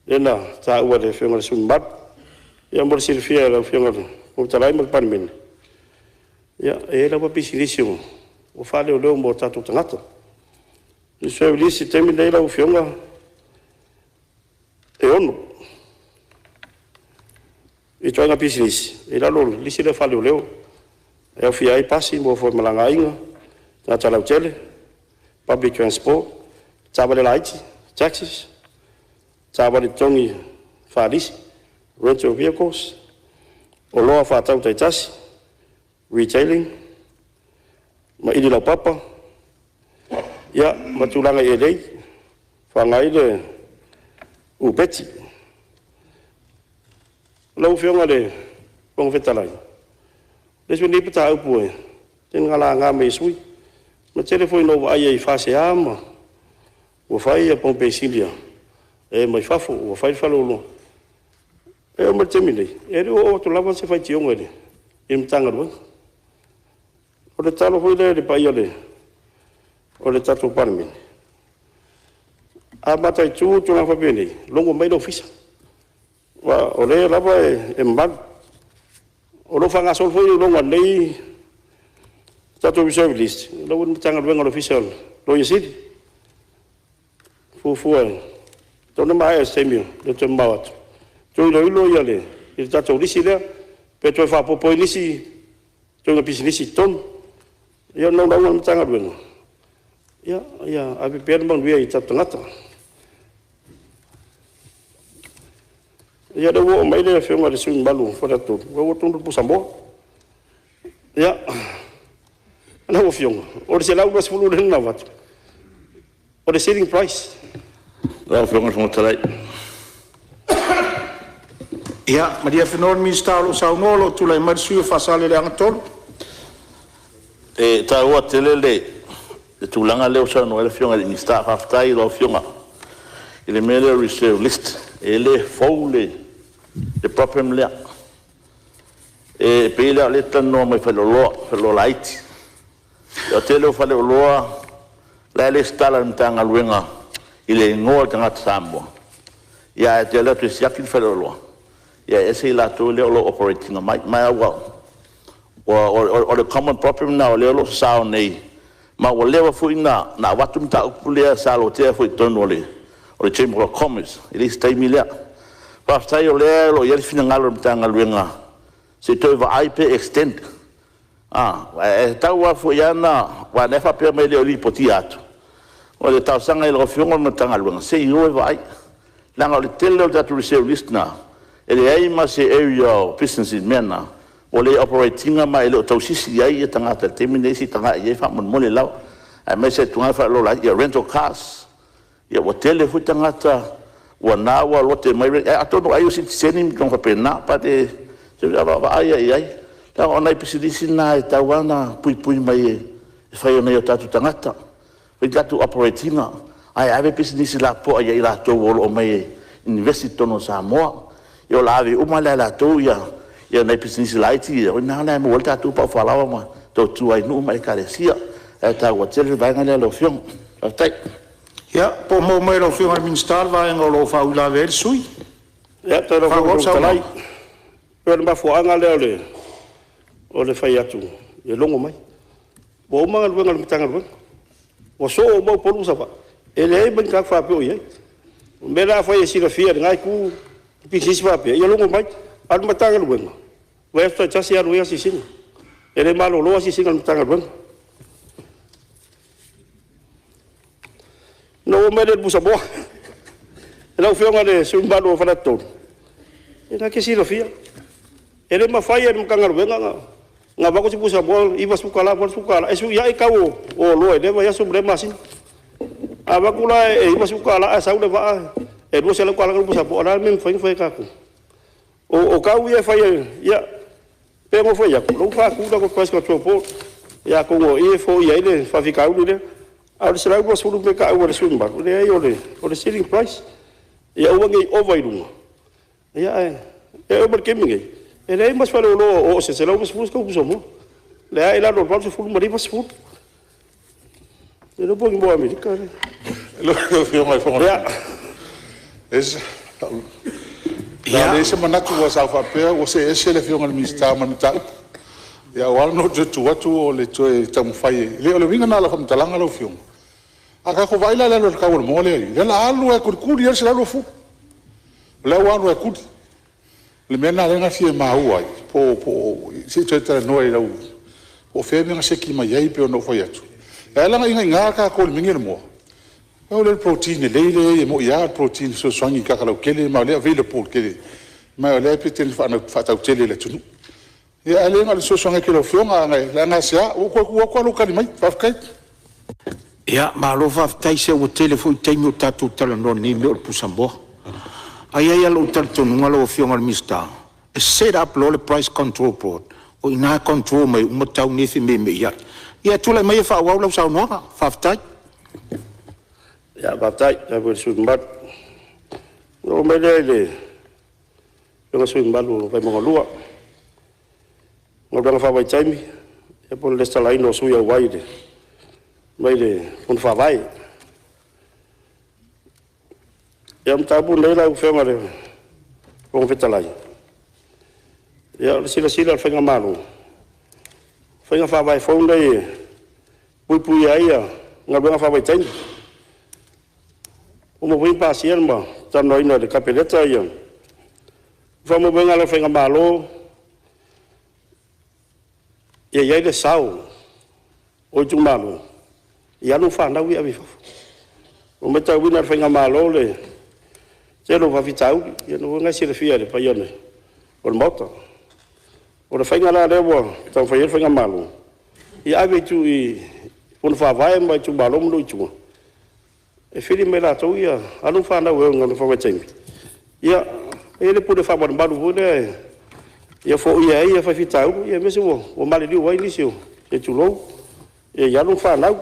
lea na taua e le Afioga i le sui usufono mamalu. Ia mo le silafia e lau Afioga i le Fofoga Fetalai ma le Palemene, ia, e i ai lava pisinisi ua faaleoleo mo tatou tagata. O le reserve list i le taimi lenei lau Afioga, e 6 ituaiga pisinisi e i lalo o le lisi lea faaleoleo, e aofia ai pasi mo femalagaaiga a tagata lautele, public transport, taavale laiti, taxis, taavale totogi faalisi, rental vehicles, oloa faatau taitasi, retailing, ma ili laupapa, ia ma tulaga i elei e faaaoga ai le upeti. Lau Afioga i le Fofoga Fetalai, o le isi foi lenei mataupu e tele ina laga mai e sui usufono. Ua tele foi ina ou vaai ai i faasea ma ua fai pamu penisini a e mai fafo, ua fai faleoloa. E oo mai i le taimi nei, e le o oo atu lava se faitioga i le Matagaluega. O le tatalo foi lea i le paia o le tatou Palemene, a mataitu tulaga faapenei, logo mai le Ofisa, aua o lea lava e mamalu. O lo o faagasolo foi iloiloga o lenei tatou reserve list, o la e ua i le Matagaluega o le Ofisa o le Loia Sili, e fuafua e tatau ona maea i se taimi e le toe mamao atu, toe iloilo le tatou lisi lea, pe toe faaopoopo i ai nisi ituaiga pisinisi i totonu. Ia o le naunautaiga o le Matagaluega, ia ave pea le manuia i tatou tagata. Ia lea ua oo mai le Afioga i le sui usufono mamalu mo Faleata 3, ua oo tonu i le pusamoa. Ia, lau Afioga, o le $120 lea na avatu, o le selling price. Lau Afioga i le Fofoga Fetalai… Ia malie afenoa le Minisita o lo o saunoa o lo o tulai mai le sui usufono mo Faasaleleaga 3. E taua tele le tulaga lea ua saunoa i ai le Afioga i le Minisita. Faafetai i lau Afioga i le mea lea o le reserve list. E le fou le problem lea. E pei la o lea e te talanoa mai i faleoloa, faleoloa laiti. O le tele o faleoloa la e resitala i le Matagaluega i le igoa o le tagata Samoa, ae te alu atu e siaki le faleoloa, e ese i latou ia o lo o operate ina mai. Ma o le common problem lena o lea o lo o sasao nei, ma ua leva foi ona avatu le mataupu lea sa lotea foi i totonu o le Chamber of Commerce i le isi taimi lea. Faafetai o lea o lo o i ai le finagalo o le Matagaluega se i toe vaai pe extend, ae tatau lava foi ona… aua o lea e faapea mai e le o lipotiina atu. O le talosaga i lau Afioga ma le Matagaluega, se i o e vaai, leaga o le tele o le tatou reserve list lena, e leai ma se area o business i le mea lena, ua le operate ina ma e le o tausisi i ai tagata i le taimi lenei, se i tagai i ai faamolemole lava. Aemaise o le tulaga faaaloalo laiti, rental cars, ua tele foi tagata o lena ua lote mai, atonu ai o sitiseni ma tulaga faapena. But se i vaavaai lava i ai, leaga o nai pisinisi na e tatau lava ona puipui mai e fai e nai o tatou tagata, e fai a tatou operate ina, ae ave pisinisi lapopoa ia i latou o lo o omai e invest i totonu o Samoa. Ia o le a ave uma la e latou nai pisinisi laiti ia, o i ina la e maua ai le tatou paufalaoa ma tautua ai nuu ma Ekalesia. Ae taua tele le vaega lea lau Afioga. Faafetai. Ia, po o maua mai e lau Afioga i le Minisita le vaega o lo o faauilavea ai le sui usufono? Faaauau le saunoaga. Faafetai i lau Afioga i le Fofoga Fetalai. Pei o le mafuaaga lea o le fai atu e logo mai. Ua uma galuega a le Matagaluega, ua soo uma Upolu ma Savaii, e leai ma ni tagata faapea o i ai. O le mea lea afai e silafia e lena itu ni pisinisi faapea, ia logo mai. A o le Matagaluega, vaiaso taitasi e alu ai asiasiga. E le malolo asiasiga a le Matagaluega. Ona ou oo mai lea i le pusamoa. Lau Afioga i le sui usufono mamalu o Faleata 3, ia lena e te silafia, e le mafai e le Matagaluega ona avatu se pusamoa e $90, $80 e suiai le tau o oloa i lea vaiaso ma lea masina. A avatu la e $90 ae sau le vaa e $200 le tau o le pusamoa, o le a le mea e mafai ona fai e tatou? O tau ia e fai e… ia, pei ona ou fai atu, o lea ua faatu le tatou Price Control Board, ia atonu o i e foia ai le faafitauli lea. A o le $120 le mea e taua e le sui usufono mamalu, e leai o le ceiling price, ia aua ne i ova i luga, ae oo mai i le taimi lenei, e leai ma se faleoloa o oo i se $120 se tau o le pusamoa. O lea lava e i lalo o le $80 ma le $90. Le iloa po o ni moa Amerika. Lau Afioga i le Fofoga Fetalai, sa leai se manatu aua sa ou faapea ua see ese le Afioga i le Minisita ma le mataupu. Ae ua ala ona ou toe tu atu o le toe taumafai e… Leai o le uiga lena o lau faamatalaga lau Afioga, a tatou vaai la i le alu a le tau o le moa lea e i ai, lea o le a alu lava e tulituli ai le $120. O lea ua alu lava e tuli. O le mea lena o lea na fia maua ai, po o… se i toe talanoa i lau… po o fea le mea na seki mai ai pei ona ou fai atu. E ala ona inaina tatou i le mea lenei o le moa, pau lea o le protein lelei lea e i ai, e moni lava o le protein e fesoasoani i le tagata lautele ma o lea e available tele, ma o lea e tele ina faatautele i le atunuu. Ia ae leai na o le fesoasoani atu i lau Afioga, leaga e aisea? Ua ou toe tu atu lava lou tali mai. Faafetai. Ia, malo faafetai. Se ua tele foi taimi o tatou talanoa i lenei mea o le pusamoa. Ae i ai lava lou talitonuga lau Afioga i le Minisita, e set up loa le Price Control Board, o i ina e control mai ai uma tau nei e femeimeiai. Ia tulai maia e faaauau lau saunoaga. Faafetai. Faafetai. Faafetai foi i le sui usufono mamalu. Ona ou oo mai lea i le Afioga i le sui usufono mamalu o Vaimauga 2, galuega faavaitaimi po o le resitalaina o sui auai mai le Fono Faavae. Ia, o le mataupu lenei lau Afioga i le Fofoga Fetalai, ia o le silasila a le faigamalo, o faiga faavae fou nei e puipuia ai galuega faavaitaimi. Ua uma foi ona pasia ma talanoaina e le Kapeneta le faamoemoega lea o le faigamalo, ia i ai le sao o itumalo i alo ma fanau ia e ave i fafo. Ua matauina e le faigamalo le tele o faafitauli, ia o lena foi e silafia e le paia o le Maota. O le faiga la lea ua taumafai i ai le faigamalo, ia ave i fono faavae ma itumalo ma nuu i tua e fili mai e latou alo ma fanau e o i galuega faavaitaimi, ia e i ai le pule faamalumalu foi lea ia foia ai faafitauli, aemaise ua maliliu ai nisi, se i tulou, i alo ma fanau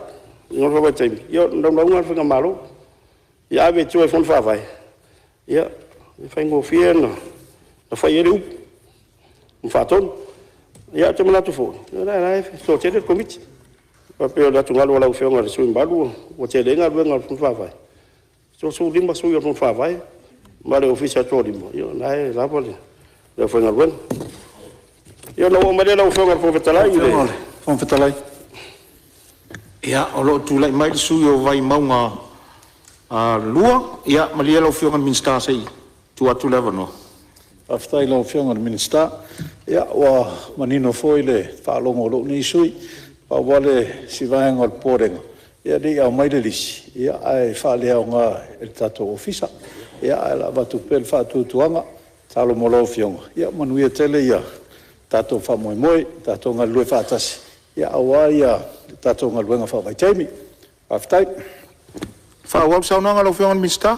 i galuega faavaitaimi. Ia o le naunauga lena o le faigamalo, ia ave i tua i fono faavae e faigofie ona fai i ai le upu ma faatonu. Ae ou te manatu foi, o la e toatele le Komiti. Aua e pei o le atugalu o lau Afioga i le sui usufono mamalu ua tele ai galuega a le fono faavae, e 35 sui o le fono faavae ma le ofisa e toalima, ia o lena e lava le aufaigaluega. Ia ona ou oo mai lea lau Afioga i le Fofoga Fetalai i le… Ia, o lo o tulai mai le sui usufono mo Vaimauga 2. Ia malie lau Afioga i le Minisita se i Tuu atu le avanoa. Faafetai i lau Afioga i le Minisita. Ia ua manino foi le faalogo a lou nei sui usufono. Pau lava si vaega o le popolega, ne i aumai le lisi ae faaleaoga e le tatou Ofisa. Ae o le a avatu pea le faatuatuaga. Tatalo mo lau Afioga, ia manuia tele le tatou faamoemoe, tatou galulue faatasi aua le tatou galuega faavaitaimi. Faafetai. Faaauau le saunoaga a lau Afioga i le Minisita.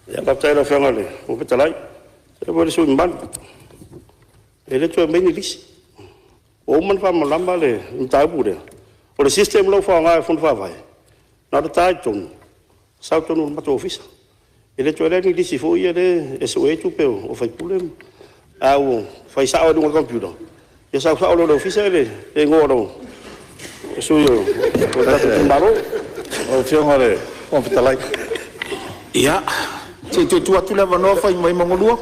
Faafetai i lau Afioga i le Fofoga Fetalai. Faafetai foi i le sui usufono mamalu. E le toe aumaia ni lisi, ua uma ona faamalamalama le mataupu lea. O le system la e ua faaaoga e le Fono Faavae, na ona ta lava i totonu sau i totonu o le matou ofisa. E le toe avea ni lisi foi ia e sue ai tupe a sui usufono, ae ua fai sao lava i luga o le computer, ia sau sao loa i le ofisa le igoa o le sui o le tatou itumalo. Lau Afioga i le Fofoga Fetalai… Ia, se i toe tuu atu le avanoa Vaimauga 2.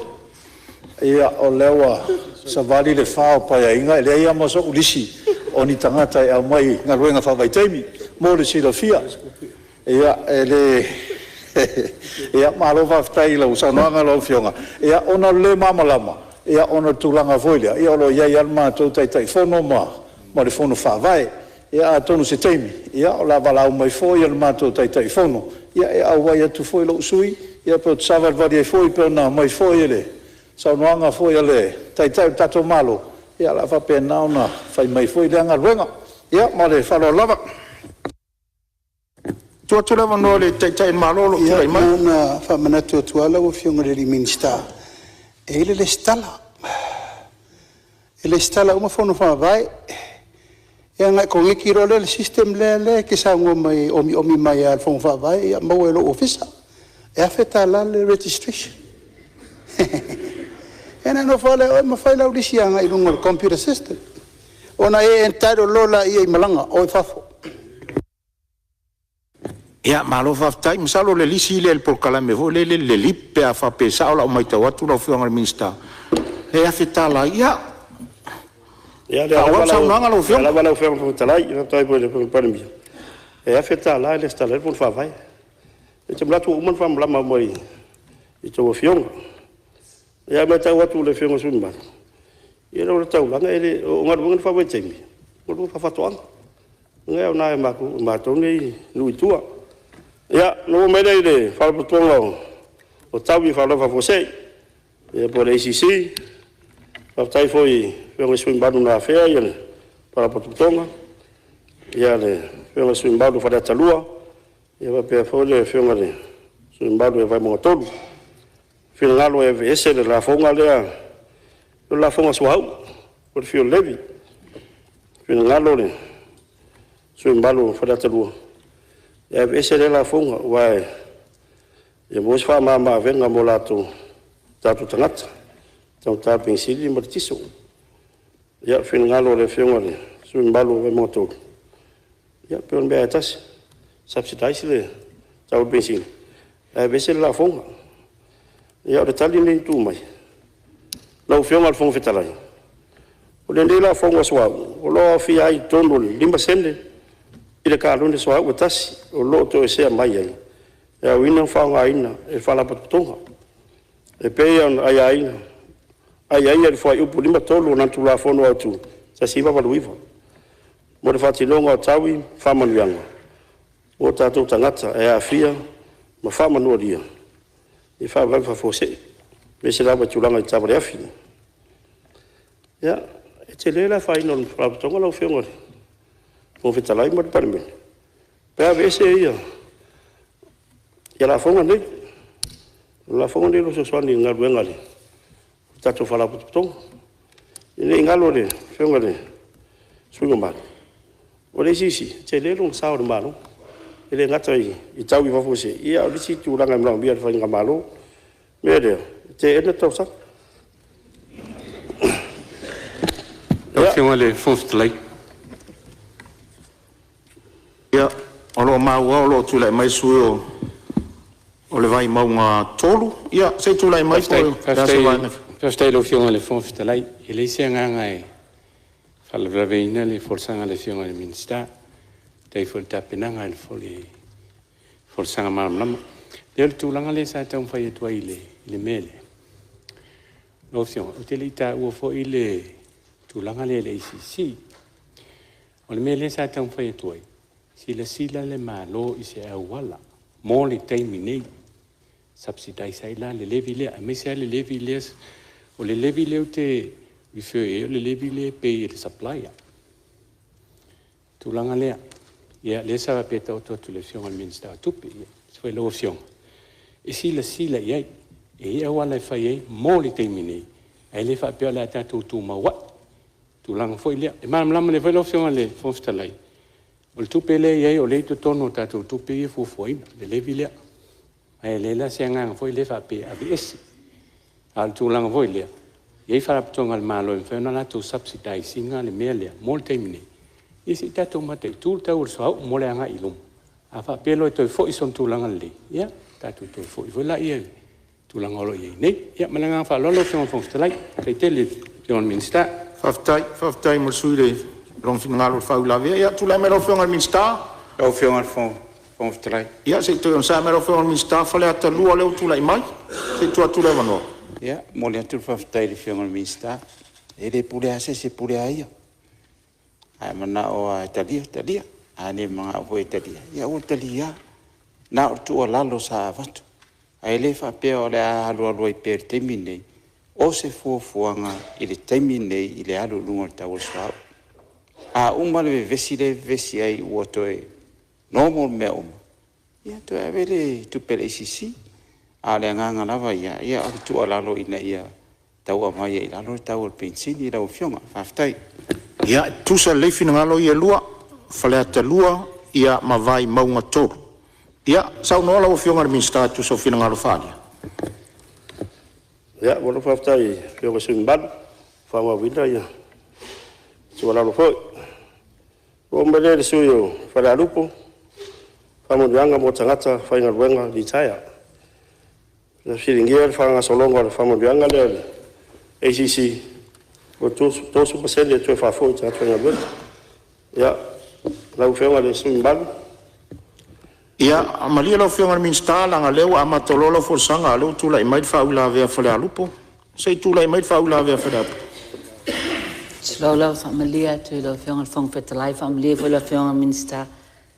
Ia, o lea ua savali le fa o Paeaiga e leai lava ma sou lisi o ni tagata e aumai i galuega faavaitaimi mo le silafia. Ia, e le… Malo faafetai i lau saunoaga lau Afioga. Ia ona o le le malamalama ona o le tulaga foi lea, o lo o i ai lava le matou Taitaifono ma le Fono Faavae. Ia atonu o se taimi o le a valaau mai foi le matou Taitaifono e auai atu foi lou sui usufono pe ou te savalivali ai foi pei ona aumai foi e le saunoaga foi a le Taitai o le tatou Malo, ia o le a faapena ona fai mai foi lea galuega. Ia ma le faaaloalo lava. Tuu atu le avanoa i le Taitai o le Malo o lo o tulai mai. Ia, na ona faamanatu atu lava lau Afioga i le Minisita, e i ai le resitala, e resitala uma Fono Faavae. Ia ona e koneti loa lea i le system lea e te saunoa mai ai e omiomi mai lava e le Fono Faavae maua e lou ofisa. E $1000 le registration. Ia ona e nofo lava lea o oe ma fai lau lisi agai i luga o le computer system, ona e entitle loa lea i malaga, o i fafo. Ia malo faafetai. Masalo o le lisi lea i le polokalame foi lele o le LEAP pe a faapea e sao lau matau atu lau Afioga i le Minisita, e $1000 ai. Ia, faaauau le saunoaga lau Afioga. Ia, o lea lava lau Afioga i le Fofoga Fetalai, faafetai foi i le Afioga i le Palemia, e $1000 e resitala ai le Fono Faavae. Ou te manatu ua uma ona faamalamalama uma i a outou afioga. Ae matau atu i le Afioga i le sui usufono mamalu, e le o le taulaga e le… o galuega faavaitaimi, o galuega faafaatoaga, lea e aoga e matou nei i nuu i tua. Ia, ona ou oo mai lea i le Faalapotopotoga o Taui o Faalavelave Faafuasei po o le ACC. Faafetai foi i Afioga i sui usufono mamalu na afea le faalapotopotoga, le Afioga i le sui usufono mamalu mo Faleata 2, faapea foi le Afioga i le sui usufono mamalu mo Vaimauga 3. Finagalo e aveese le lafoga lea, o le lafoga suauu po o le fuel levy. Finagalo le sui usufono mamalu mo Faleata 2 e aveese lea lafoga aua e maua se faamama-avega mo latou, o tatou tagata i le taugata o le penisini ma le tiso. Ia, o le finagalo o le Afioga i le sui usufono mamalu mo Vaimauga 3, ia pei o le mea lava e tasi, subsidize le tau o le penisini ae aveese le lafoga. Ia, o le tali lea na tuu mai lau Afioga i le Fofoga Fetalai, o lenei lafoga suauu o lo o aofia ai i totonu o le 5sene i le kalone suauu e tasi o lo o toesea mai ai e aoina ma faaaogaina e le Faalapotopotoga e pei ona aiaia i le Fuaiupu 53 o lana Tulafono Autu 1989 mo le faatinoga o taui ma faamanuiaga mo tatou tagata e aafia ma faamanualia i faalavelave faafuasei, aemaise lava i tulaga i taavale afi. Ia, e tele le afaina o le Faalapotopotoga lau Afioga i le Fofoga Fetalai ma le Palemene pe a aveese lafoga nei. O lafoga nei o lo o fesoasoani i galuega a le tatou Faalapotopotoga. Ne i galo i le Afioga i le sui usufono mamalu, o le ACC, e tele lona sao i le Malo, e le gata i taui faafuasei, a o isi tulaga e manaomia e le faigamalo. O le mea lea, e teena le talosaga. Lau Afioga i le Fofoga Fetalai… Ia, o lo o maua o lo o tulai mai le sui usufono o le Vaimauga 3. Ia se i tulai mai po o le a se vaega. Faafetai i lau Afioga i le Fofoga Fetalai. E leai se agaga e faalavelaveina le folasaga a le Afioga i le Minisita. Faafetai foi i le tapenaga o le folasaga malamalama. Lea o le tulaga lea sa taumafai atu ai i le mea lea. Lau Afioga, ou te le i taua foi le tulaga lea i le ACC. O le mea lea sa taumafai atu ai, silasila le Malo i se auala mo le taimi nei, subsidize ai la le levy lea, aemaise lava le levy lea, o le levy lea ou te refer i ai o le levy lea e pay e le supplier. Tulaga lea, ia lea sa faapea e taoto atu i le Afioga i le Minisita o Tupe, aemaise foi lau Afioga e silasila i ai. E i ai auala e fai ai mo le taimi nei, ae le faapea o le a tatou tumau ai, tulaga foi lea. E malamalama lelei foi lau Afioga i le Fofoga Fetalai, o le tupe lea e i ai o lea e i totonu o tatou tupe ia e fuafuaina, le levy lea. Ae leai la se agaga foi lea faapea e aveese. A o le tulaga foi lea, e i ai faalapotopotoga a le Malo e mafai ona latou subsidise ina le mea lea mo le taimi nei, ia se i tatou mataitu le tau o le suauu mo le agai i luma. A faapea loa e toe foi sona tulaga lelei, ia tatou toe foi foi lea i le tulaga o lo o i ai nei. Ia ma le agaga faaaloalo lau Afioga i le Fofoga Fetalai. Faafetai tele i lau Afioga i le Minisita. Faafetai, faafetai mo le sui usufono i lona finagalo i le faauilavea. Ia, tulai mai lau Afioga i le Minisita. Lau Afioga i le Fofoga Fetalai. Ia se i toe onosai mai lau Afioga i le Minisita, Faleata 2 lea ua tulai mai, se i tuu atu le avanoa. Ia, e momoli atu le faafetai i le Afioga i le Minisita. E le pule lava se isi e pule lava ia. A e manao lava e talia, talia. A le manao foi e talia, ia aua le talia. Na o le tuualalo sa avatu, ae le faapea o le a alualu ai pea i le taimi lenei. O se fuafuaga i le taimi lenei i le alu i luga o le tau o le suauu. A uma le vevesi lea e vevesi ai ua toe normal mea uma, ia toe ave lea i tupe a le ACC. A o le agaga lava ia, o le tuualalo ina ia tau aumai ai i lalo le tau o le penisini lau Afioga. Faafetai. Ia, e tutusa lelei finagalo ia e lua, Faleata 2 ma Vaimauga 3. Ia, saunoa lau Afioga i le Minisita e tusa o finagalo faaalia. Ia, malo faafetai i lau Afioga i le sui usufono mamalu, ua faaauauina tuualalo foi. Ona oo mai lea i le sui usufono mo Falealupo, faamanuiaga mo tagata faigaluega litaea. Na fesiligia le faagasologa o le faamanuiaga lea a le ACC ua 30% e toe faafoi i tagata faigaluega. Ia, lau Afioga i le sui usufono mamalu, Ia, malie lau Afioga i le Minisita leaga o lea ua amata loa lau folasaga a o lea ua tulai mai le faauilavea a Falealupo. Se i tulai mai le faauilavea a Falealupo. Loau faamalie atu i lau Afioga i le Fofoga Fetalai, faamalie foi i le Afioga i le Minisita,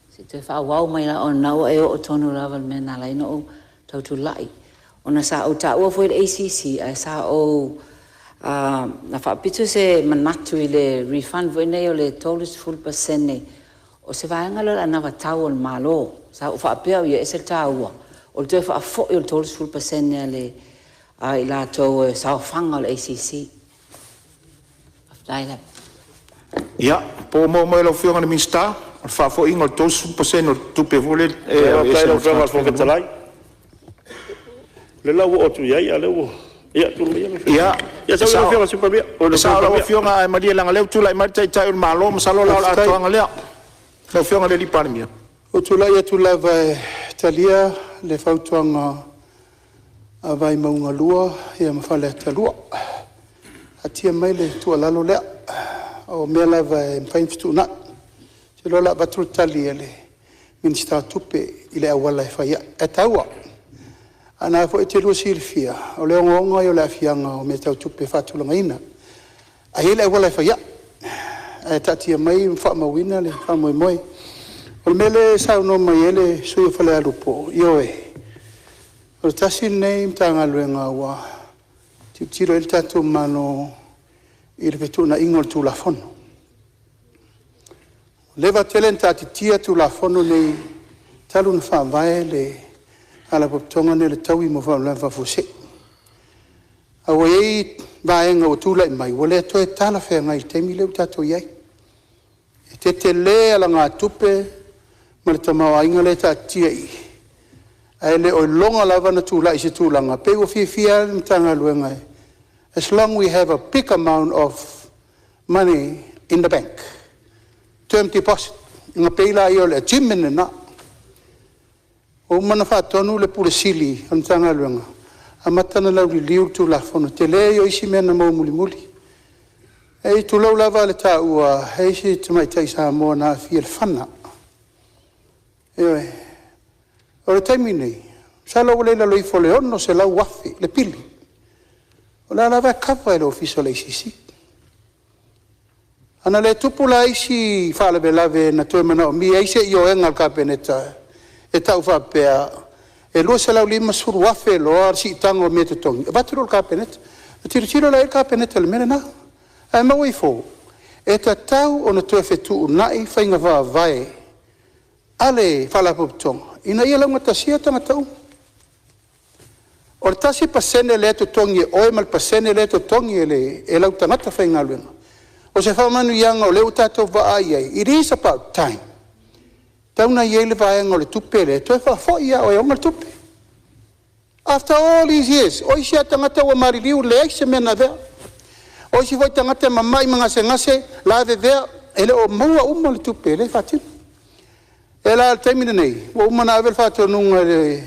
se i toe faaauau mai lava ona o lena ua e oo tonu lava i le mea na ala ai ona ou tau tulai. Ona sa ou taua foi le ACC ae sa ou na faapito se manatu i le refund foi nei o le 30% o se vaega lea o le anavatau a le Malo. Sa ou faapea au ia e ese le taua o le toe faafoi o le 30% a i latou e saofaga o le ACC. Faafetai lava. Ia, po ua maua mai e lau Afioga i le Minisita, o le faafoiina o le 30% o le tupe foi lea e faafetai aveese i lau mo Afioga i le tagata Fofoga faigaluega. Fetalai, o lea la ua oo atu i ai a o lea ua… Ia tulai maia lau Afioga. Ia, Ia e sau lau sao, Afioga i le Sui Palemia, oi e le Sui sao lau Palemia. Afioga, ae malie leaga o lea ua tulai mai le Taitai o le Malo, masalo o le Faafetai. atoaga lea. Lau Afioga i le Palemia. Ua ou tulai atu lava e talia le fautuaga a Vaimauga 2 ma Faleata 2. Taatia mai le tuualalo lea, o mea lava e mafai ona fetuunai. Ou te iloa o le a avatu le tali a le Minisita o Tupe i le auala e fai ai, ae taua. Ae o lena foi e te lua silafia, o le ogaoga ia o le aafiaga o mea tau tupe faatulagaina. Ae i ai le auala e fai ai, ae taatia mai ma faamauina le faamoemoe. O le mea lea e saunoa mai ai le sui usufono mo Falealupo, ioe, o le tasi lenei Matagaluega ua tilotilo i ai le tatou Malo i le fetuunaiga o le Tulafono. Ua leva tele ona taatitia Tulafono nei talu ona faavae le Faalapotopotoga lenei o le Taui mo Faalavelave Faafuasei. Ae ua i ai vaega ua tulai mai ua le toe talafeagai i le taimi lea ua tatou i ai. E tetele alagatupe ma le tamaoaiga lea e taatitia i i, ae le o iloga lava ona tulai i se tulaga, pei ua fiafia lava le Matagaluega as long we have a big amount of money in the bank, term deposit, ona pei lea o le achievement lena. Ua uma ona faatonu le Ofisa Sili o le Matagaluega, amata ona lauliliu le Tulafono. O le tele ia o isi mea na maua mulimuli. Tulou lava le taua, e i ai si tamaitai Samoa na aafia i le fana. Ioe. O le taimi lenei, Masalo ua le i lalo ifo o le $600,000 le pili, o la e lava e cover e le Ofisa o le ACC. Ana le tupu la isi faalavelave na toe manaomia ai se ioega a le Kapeneta e tau faapea e $250,000 loa le siitaga o mea e totogi, avatu lea i le Kapeneta. Ona tilotilo la i ai le Kapeneta i le mea lena. Ae maua ifo, e tatau ona toe fetuunai faiga faavae a le Faalapotopotoga ina ia laugatasia tagata uma. O le 1% lea e totogi e oe ma le pasene lea e totogi e lau tagata faigaluega, o se faamanuiaga o lea ua tatou vaai i ai, it is about time, e tatau ona i ai le vaega o le tupe lea e toe faafoi lava o e ona le tupe. After all these years, o isi lava tagata ua maliliu e leai se mea na avea. O isi foi tagata e mamai ma gasegase, lavevea, e le o maua uma le tupe lea e faatino. O le taimi lenei, ua uma ona ave le faatonuga i le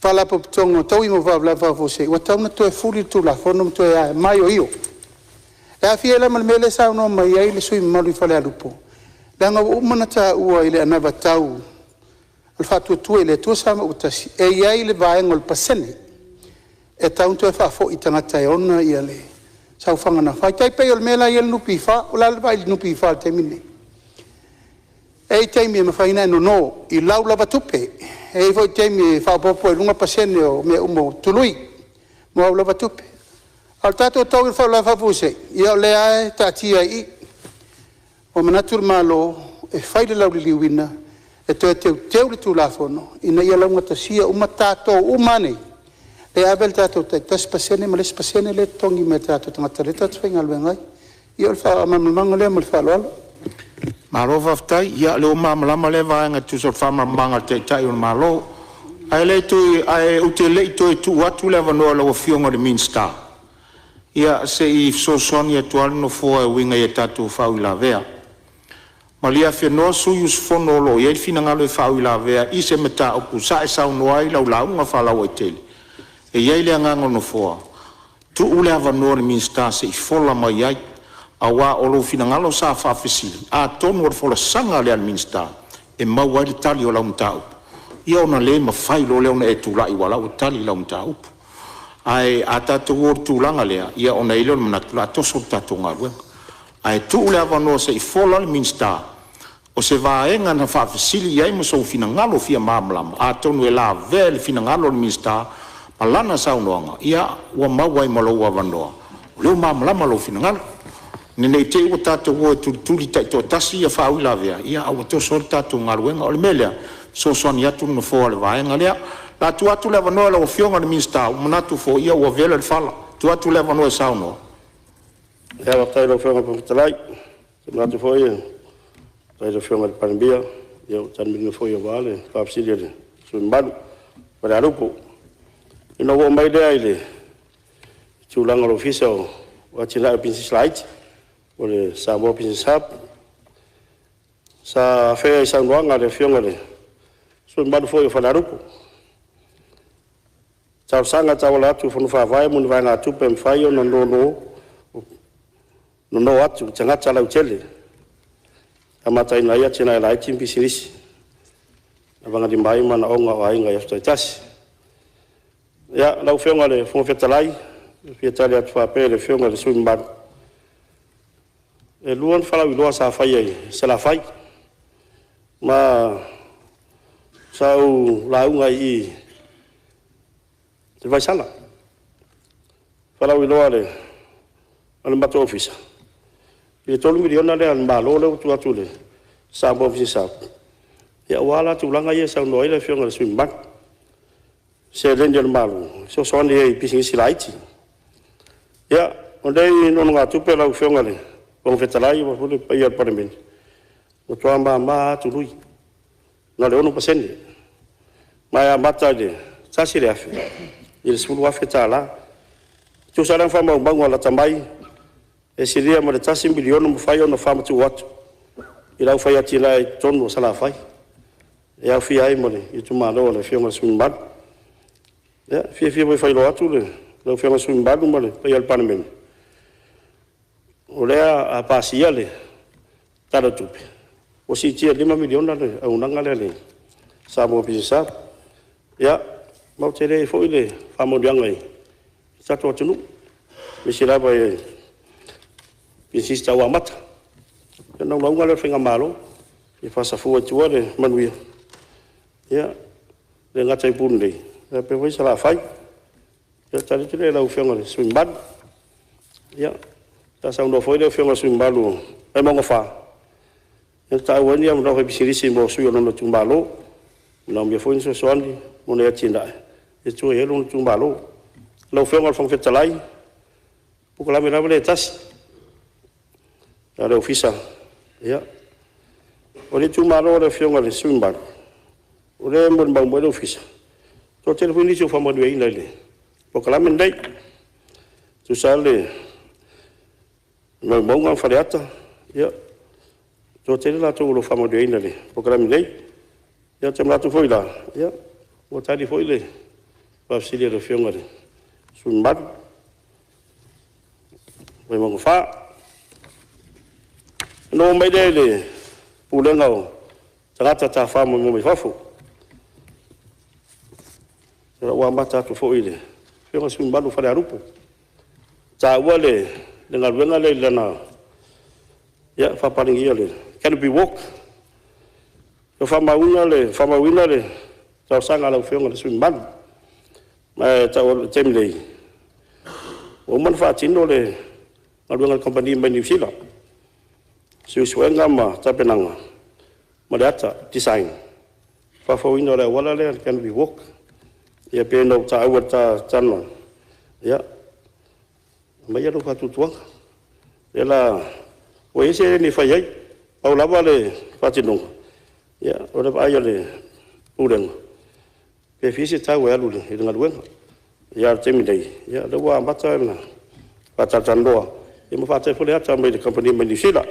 Faalapotopotoga o Taui mo Faalavelave Faafuasei, ua tatau ona toe fuli le Tulafono ma toe maioio. E aafia ai la ma le mea lea e saunoa mai ai le sui usufono mamalu i Falealupo, leaga ua uma ona taua i le anavatau a le Faatuatua i le Atua Samoa ua Tasi, e i ai le vaega o le pasene e tatau ona toe faafoi i tagata e ona le saofaga na fai. E tai pei o le mea la e i ai le NPF. O le a le vaai i le NPF i le taimi lenei? E i ai taimi e mafai ona e nono i lau lava tupe, e i ai foi taimi e faaopoopo ai i luga pasene o mea uma o tului mo au lava tupe. A o le tatou taui o le faalavelave faafuasei, ia o lea lava e taatia i i. Ua manatu le Malo e fai le lauliliuina e toe teuteu le Tulafono ina ia laugatasia uma tatou uma lava nei e ave le tatou tai 1% ma le isi pasene lea e totogi mai e tatou tagata o lea tatou te faigaluega ai. Ia o le faamalamalamaga lea ma le faaaloalo. Malo faafetai. Ia o lea ua malamalama lea vaega e tusa o le faamalamalamaga a le Taitai o le Malo. Ae ou te le i toe tuu atu le avanoa i lau Afioga i le Minisita, ia se i fesoasoani atu lava le Nofoa e uiga i a tatou faauilavea. Malie afenoa sui usufono o lo o i ai finagalo e faauilavea i se mataupu sa e saunoa ai i lau lauga faalauaitele. E i ai le agaga o le Nofoa, tuu le avanoa i le Minisita se i fola mai ai, aua o lou finagalo sa faafesili. Atonu o le folasaga lea a le Minisita e maua ai le tali o lau mataupu, ia ona le mafai loa lea ona e tulai aua o la e ua tali lau mataupu. Ae a tatou o i le tulaga lea, ia ona i ai lea o le manatu o le a toso le tatou galuega. Ae tuu le avanoa se i fola le Minisita, o se vaega na faafesili i ai ma sou finagalo fia malamalama, atonu e lavea i le finagalo o le Minisita ma lana saunoaga, ia ua maua ai ma lou avanoa, o lea ua malamalama lou finagalo. Ina ne i te i ua tatou o e tulituli taitoatasi ia faauilavea, ae ua toso ai le tatou galuega. O le mea lea, e fesoasoani atu le Nofoa i le vaega lea. O le a tuu atu le avanoa i lau Afioga i le Minisita, ua manatu foi ua vela le fala, tuu atu le avanoa e saunoa. Faafetai i lau Afioga i le Fofoga Fetalai. Ou te manatu foi e faafetai i le Afioga i le Palemia, ua tali manino foi aua le faafesili a le sui usufono mamalu o Falealupo. Ona ou oo mai lea i le tulaga o le Ofisa o Atinae o Pisinisi Laiti po o le Samoa Business Hub. Sa afea i saunoaga a le Afioga i le sui usufono mamalu foi o Falealupo i talosaga e tauala atu i fono faavae mo ni vaegatupe e mafai ona nono atu i tagata lautele e amataina ai atinae laiti ma pisinisi e lavagalima ai manaoga o aiga i aso taitasi. Ia, lau Afioga i le Fofoga Fetalai, e fia tali atu faapea i le Afioga i le sui usufono mamalu, e lua ni faalauiloa sa faia i Salafai, ma sa ou lauga ai i i i Vaisala. Faalauiloa a le matou ofisa i le $3 miliona lea a le Malo lea ua tuu atu i le Samoa Business Hub, aua la tulaga ia e saunoa ai le Afioga i le sui usufono mamalu, i seleni a le Malo e fesoasoani ai i pisinisi laiti. Ia, o nei nonogatupe lau Afioga i le Fofoga Fetalai faapea foi le paia o le Palemene, ua matua mama lava tului, na o le 6%, ma e amata i le $1,000 i le $10,000. E tusa la ma faamaumauga lata mai, e silia ma le $1 miliona ua mafai ona faamatuu atu i le au fai atinae i totonu o Salafai, e aofia ai ma le itumalo o le Afioga i le sui usufono mamalu. Ia, e fiafia foi e faailoa atu lau Afioga i le sui usufono mamalu ma le paia o le Palemene, o lea a pasia le Tala o le Tupe, ua siitia i le $5 miliona le auaunaga lea a le Samoa Business Hub. Ia, ma ua tele ai foi le faamanuiaga i le tatou atunuu, aemaise lava i pisinisi tau amata. Ia o le naunauga lea o le faigamalo, ia faasafua i tua le manuia, e le gata i Upolu nei, ae faapea foi Salafai. Ia o le tali atu lea i lau Afioga i le sui usufono mamalu. Ia, sa saunoa foi le Afioga i le sui usufono mamalu mo Vaimauga 4, na taua ai ni avanoa faipisinisi mo sui usufono o lona itumalo, e manaomia foi ni fesoasoani mo ni atinae e tua i ai lona itumalo. Lau Afioga i le Fofoga Fetalai, o le polokalame lava lea e tasi a le Ofisa, ia, o le itumalo o le Afioga i le sui usufono mamalu, o lea e molimau mai le Ofisa, e toatele foi nisi ua faamanuiaina i le polokalame lenei. E tusa lava le Vaimauga ma Faleata, ia, e toatele i latou o lo o faamanuiaina i le polokalame nei. Ia ou te manatu foi la, ia, ua tali foi le faafesili a le Afioga i le sui usufono mamalu mo Vaimauga 4. Ona ou oo mai lea i le Pulega o Tagata Tafafao Maimoa mai Fafo. O lea ua amata atu foi i le Afioga i le sui usufono mamalu mo Falealupo, na taua le galuega lea i lana faapapalegia o le canopy walk. Ua faamauina le talosaga a lau Afioga i le sui usufono mamalu. Ma e tau o le taimi nei, ua uma ona faatino le galuega a le kamupani mai Niu Sila, suesuega ma tapenaga ma le ata design, faafouina o le auala lea o le canopy walk. Ia pei ona ou taua i le ta talanoaga, ia aumaia lou faatuatuaga, o lea o le a… ua i ai seleni e fai ai. Pau lava le faatinoga, ia o le vaai a le Pulega pe fia se tau e alu i le galuega. Ia a o le taimi nei, o lea ua amata ona faatalatalanoa ma faatali foi le ata mai le kamupani mai Niu Sila.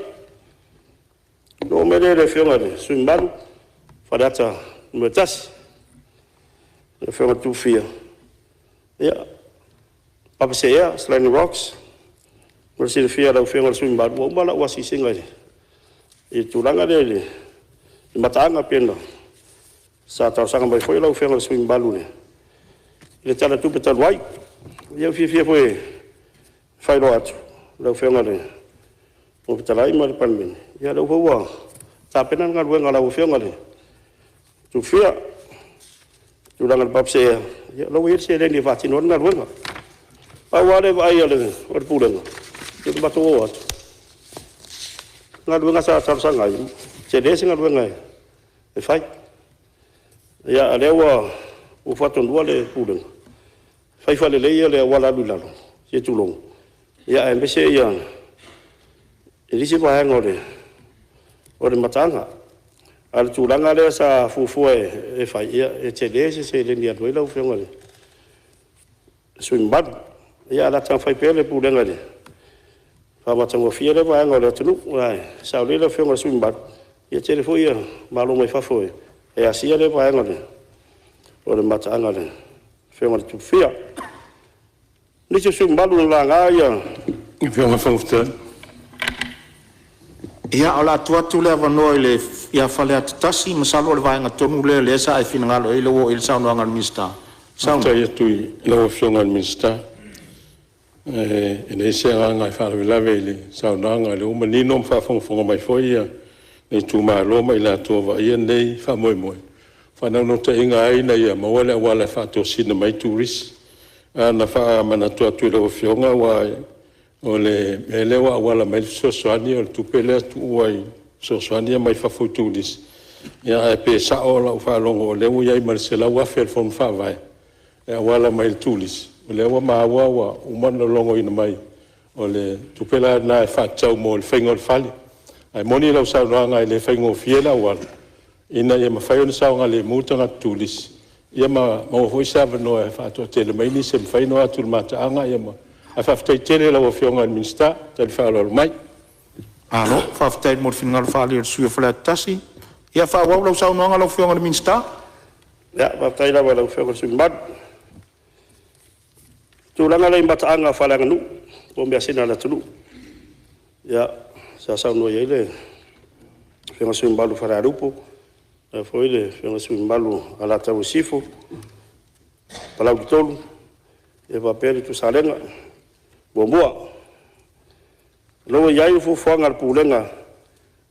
Ona ou oo mai lea i le Afioga i le sui usufono mamalu mo Faleata 1, lau Afioga Tuifia, ia, Papaseea Sliding Rocks. Mo le silafia e lau Afioga i le sui usufono mamalu, ua uma lau asiasiga i le tulaga lea i le mataaga pei ona sa talosaga mai foi lau Afioga i le sui usufono mamalu i le Tala o le Tupe talu ai. Ia ua fiafia foi e faailoa atu i lau Afioga i le Fofoga Fetalai ma le Palemene, ia o lea foi ua tapena le galuega a lau Afioga i le Tuifia i le tulaga o le Papaseea, ia o la e ua i ai le seleni e faatino ai le galuega. Pau lava le vaai a le Pulega ina ua matou o atu, o le galuega sa talosaga ai, e tele se galuega e fai. A o lea ua faatonuina le Pulega, fai faalelei le auala alu i lalo, se i tulou, aemaise le isi vaega o le mataaga. A o le tulaga lea sa fuafua e fai, ia e tele se seleni e alu ai lau Afioga i le sui usufono mamalu. Ia ae o le a taumafai pea le Pulega e faamatagofie lea vaega o le atunuu. Aua e sao lelei lau Afioga i le sui usufono mamalu, ia e tele foi malo mai fafo e asia lea vaega o le mataaga a le Afioga i le Tupufia. O nisi o sui usufono mamalu na laga Lau Afioga i le Fofoga Fetalai… Ia, o le a tuu atu le avanoa ia Faleata 1, masalo o le vaega tonu lea o lea sa e finagalo i ai, lea ua oo i ai le saunoaga a le Minisita. Saunoa. Faafetai atu i lau Afioga i le Minisita. E leai se agaga e faalavelave i le saunoaga, o lea ua manino ma faafogafoga mai foi le itumalo ma i latou o lo o vaaia lenei faamoemoe. O le faanaunautaiga lava ina ia maua le auala e faatosina mai ai turisi. Na ona faamanatu atu i lau Afioga aua o le mea lea ua auala mai ai le fesoasoani o le tupe lea e tuua i fesoasoani ia mai fafo i turisi, ae pe sao lau faalogo o lea ua i ai ma le $100,000 a le Fono Faavae e auala mai i le turisi? O lea ua maua ua uma ona logoina mai, o le tupe la lena e faatatau mo le faiga o le fale. Ae moni lau saunoaga e le faigofie le auala, ina ia mafai ona saogalemu tagata turisi, ia ma maua foi se avanoa e faatoatele mai ai nisi e mafai ona o atu i le mataaga. Ae faafetai tele i lau Afioga i le Minisita le tali faaaloalo mai. Malo faafetai mo le finagalo faaalia o le sui usufono mo Faleata 1. Ia faaauau lau saunoaga lau Afioga i le Minisita. Ia, faafetai lava i lau Afioga i le sui usufono mamalu. O le tulaga lea i mataaga faaleaganuu po o measina a le atunuu, ia, sa saunoa i ai le Afioga i le sui usufono mamalu mo Falealupo. faapea foi le Afioga i le sui usufono mamalu mo Alataua Sisifo, Palauli 3, faapea le Ituau Salega 1. O lo o ua i ai le fuafuaga a le Pulega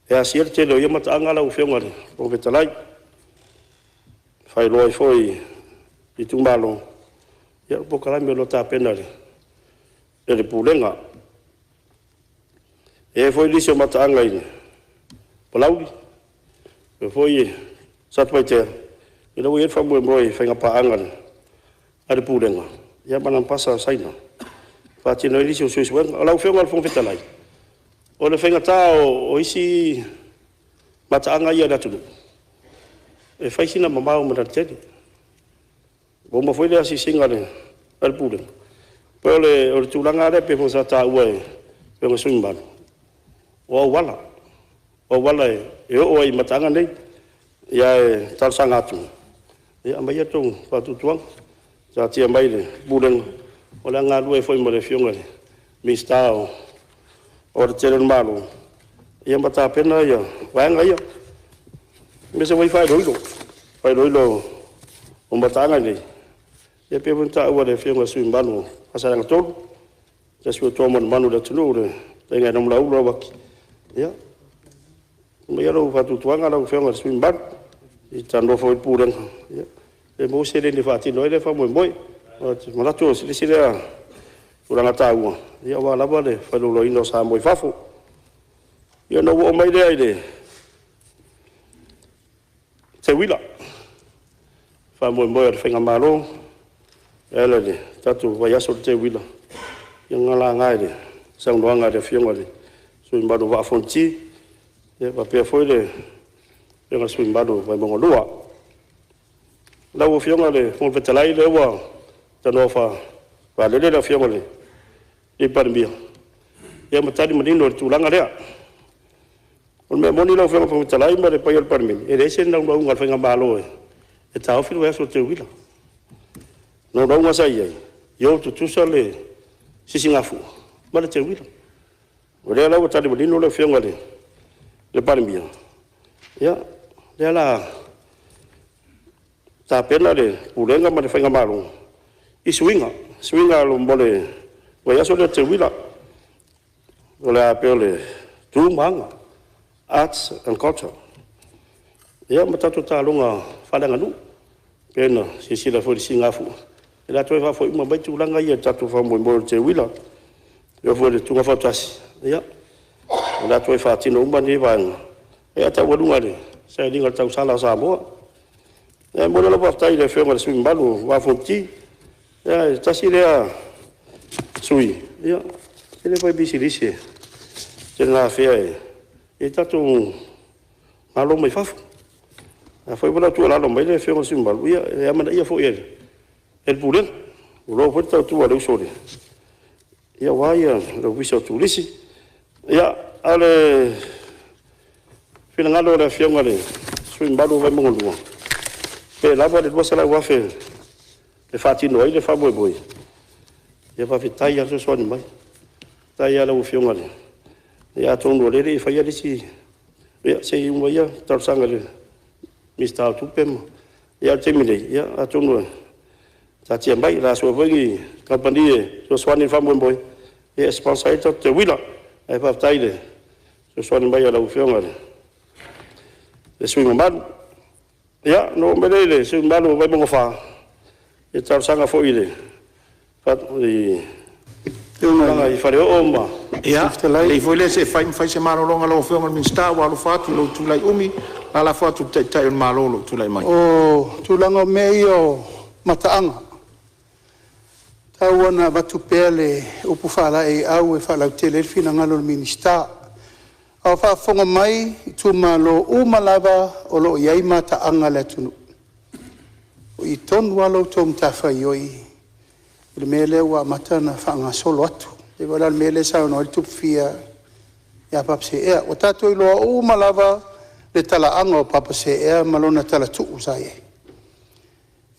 e asia le tele o ia mataaga lau Afioga i le Fofoga Fetalai, e faailoa ai foi i itumalo le polokalame o lo o tapena e le Pulega. E i ai foi nisi o mataaga i Palauli faapea foi Satupaitea, ia o lea ua i ai le faamoemoe i faiga paaga a le Pulega ma le Ambassador a Saina e faatino ai nisi o suesuega. Lau Afioga i le Fofoga Fetalai, o le faigata o isi mataaga ia i le atunuu, e fai sina mamao ma le alatele. Ua uma foi le asiasiga a le Pulega, e pei o le tulaga lava lea pei foi ona taua e le Afioga i le sui usufono mamalu, o auala, o auala e oo ai i mataaga nei. Ae talosaga atu, ia aumai ia outou faatuatuaga, taatia mai i le Pulega o le a galulue ai foi ma le Afioga i le Minisita o Aualatele a le Malo ma tapena vaega ia, aemaise foi faailoilo, faailoilo o mataaga nei, e pei foi ona taua e le Afioga i le sui usufono mamalu mo Faasaleleaga 3, se tasi foi o toa manumanu i le atunuu le fetalaiga ia Namulauulu Lauaki, ia aumaia lou faatuatuaga lau Afioga i le sui usufono mamalu, se i talanoa foi le Pulega pe maua se seleni e faatino ai lea faamoemoe. Ou te manatu o le isi lea tulaga taua aua lava le faailoiloaina o Samoa i fafo. Ia, ona ou oo mai lea i le teuila, faamoemoe o le faigamalo e ala i le tatou vaiaso o le teuila, ia na laga i le saunoaga a le Afioga i le sui usufono mamalu o le Vaa o Fonoti faapea foi le Afioga i le sui usufono mamalu mo Vaimauga 2. Lau Afioga i le Fofoga Fetalai, o lea ua tanoa faalele le Afioga i le Palemia ma tali manino i le tulaga lea. O le mea moni lau Afioga i le Fofoga Fetalai ma le paia o le Palemene, e leai se naunautaiga o le faigamalo e taofi le vaiaso o le teuila. O le naunautaiga sa i ai, ia o tutusa le sisigafua ma le teuila. O lea la ua tali manino le Afioga i le Palemia, ia, o lea o le a tapena le Pulega ma le faigamalo i suiga, suiga mo le vaiaso lea o le teuila. O le a pei o le tu ma aga, arts and culture, ia ma tatou taaloga faaleaganuu. Pei ona silasila foi i le sisigafua, o le a toe faafoi uma mai tulaga ia i le tatou faamoemoe o le teuila. E oo foi i le tuuga fautasi, ia, o le a toe faatino uma nei vaega, ae taualuga i le sailiga o le tausala a Samoa. E momoli lau faafetai i le Afioga i le sui usufono mamalu mo le Vaa o Fonoti. E tasi lea sui usufono e tele foi pisinisi e tele ina afea e tatou malo mai fafo. Afai foi la o tuualalo mai le Afioga i le sui usufono mamalu, ia e amanaia foi e le Pulega, ua iloa foi le tautua a le uso aua le Ofisa o Turisi. Ia, a o le finagalo o le Afioga i le sui usufono mamalu mo Vaimauga 2, pe lava le $200,000 e faatino ai le faamoemoe, ia faafetai lava fesoasoani mai. Faafetai lava i lau Afioga. Ia atonu o lea e le i faia le isi… ia se i uma ia talosaga i le Minisita o Tupe ma… a o le taimi nei, ia atonu e taatia mai, o le a sue foi ni kamupani e fesoasoani i le faamoemoe e sponsor ai le tatou teuila. Ae faafetai i le fesoasoani mai a lau Afioga i le sui usufono mamalu. Ia, ona ou oo mai lea i le sui usufono mamalu mo Vaimauga 4, i talosaga foi i tulaga i faleoo ma… Ia, lelei foi lea se i fai ma fai se malologa a lau Afioga i le Minisita, ua alofa atu i lou tulai umi, o le a lafo atu i le Taitai o le Malo o lo o tulai mai. O tulaga o mea ia o mataaga, e tau lava ina avatu pea le upu faalaeiau e faalautele ai le finagalo o le Minisita. A o faafofoga mai itumalo uma lava o lo o i ai mataaga a le atunuu, o i tonu lava la outou matafaioi i le mea lea ua amata ona faagasolo atu. E pei foi la o le mea lea e saunoa ai le Tupufia ia Papaseea. Ua tatou iloa uma lava le talaaga o Papaseea ma lona talatuu sa i ai.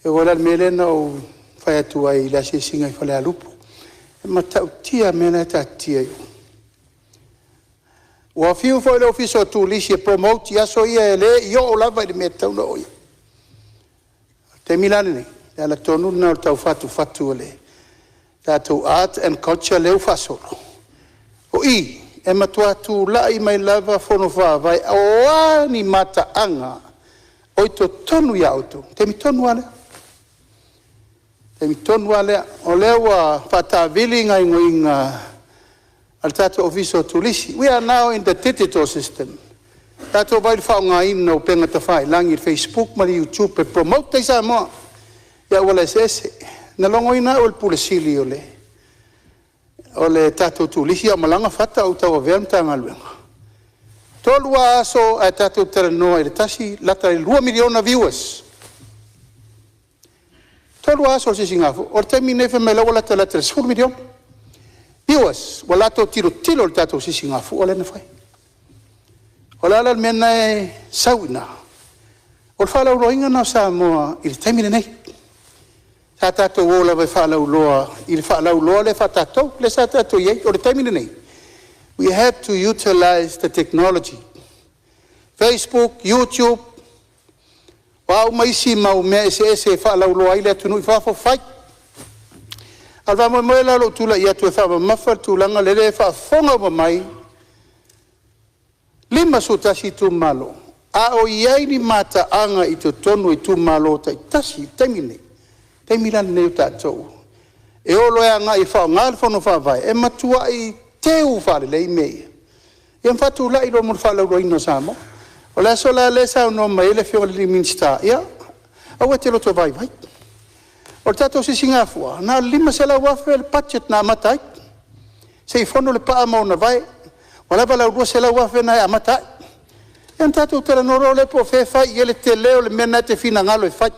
E oo foi la i le mea lea na ou fai atu ai i le asiasiga i Falealupo, e matautia le mea la e taatitia i o. Ua fiu foi le Ofisa o Turisi e promote i aso ia, e le i oo lava i le mea e tatau ona oo i ai. O le taimi la lenei, o le ala tonu lena o le tau fatufatu o le tatou Arts and Culture lea ua faasolo. O i, e matua tulai mai lava fono faavae o a ni mataaga o i totonu ia outou, o le taimi tonu lava lea. O le taimi tonu lava lea. O lea ua faataavili gaoioiga a le tatou Ofisa o Turisi. We are now in the digital system. Tatou vaai i le faaaogaina o upega tafailagi o le facebook ma le youtube e promote ai Samoa i auala eseese. Na logoina au e le Ofisa Sili o le tatou Turisi a o malaga fata a o ou tauavea le Matagaluega, e 3 lava aso ae tatou talanoa i le tasi lata i le 2 miliona viewers. E 3 lava aso o le Sisigafua. O le taimi lenei fai mai o la e ua latalata i le 10 miliona viewers ua latou tilotilo i le tatou Sisigafua lea na fai. O le a la le mea lena e sau i ina? O le faalauiloaina lena o Samoa i le taimi lenei. Sa tatou o lava e faalauiloa i le faalauiloa lea faatatou, lea sa tatou i ai. O le taimi lenei, we have to utilize the technology, facebook, youtube, o a uma isi mau mea eseese e faalauiloa ai le atunuu i fafo, fai. A o le faamoemoe la o lou tulai atu e faamamafa le tulaga lea, o lea e faafofoga uma mai, 51 itumalo, a o i ai ni mataaga i totonu o itumalo taitasi i le taimi lenei, o le taimi la lenei o tatou e o loa e agai e faaaoga le fono faavae e matuai teu faalelei mea ia, ia ma faatulai loa mo le faalauiloaina o Samoa. O le aso la lea e saunoa mai ai le Afioga i le Minisita, ia, aua e te loto vaivai. O le tatou Sisigafua, na o le $500,000 le budget na amata ai, se i fono le paa ma ona vae, ua lava lau $200,000 lena e amata ai. Ia ona tatou talanoa loa lea po o fea e fai i ai le tele o le mea lena e te finagalo e fai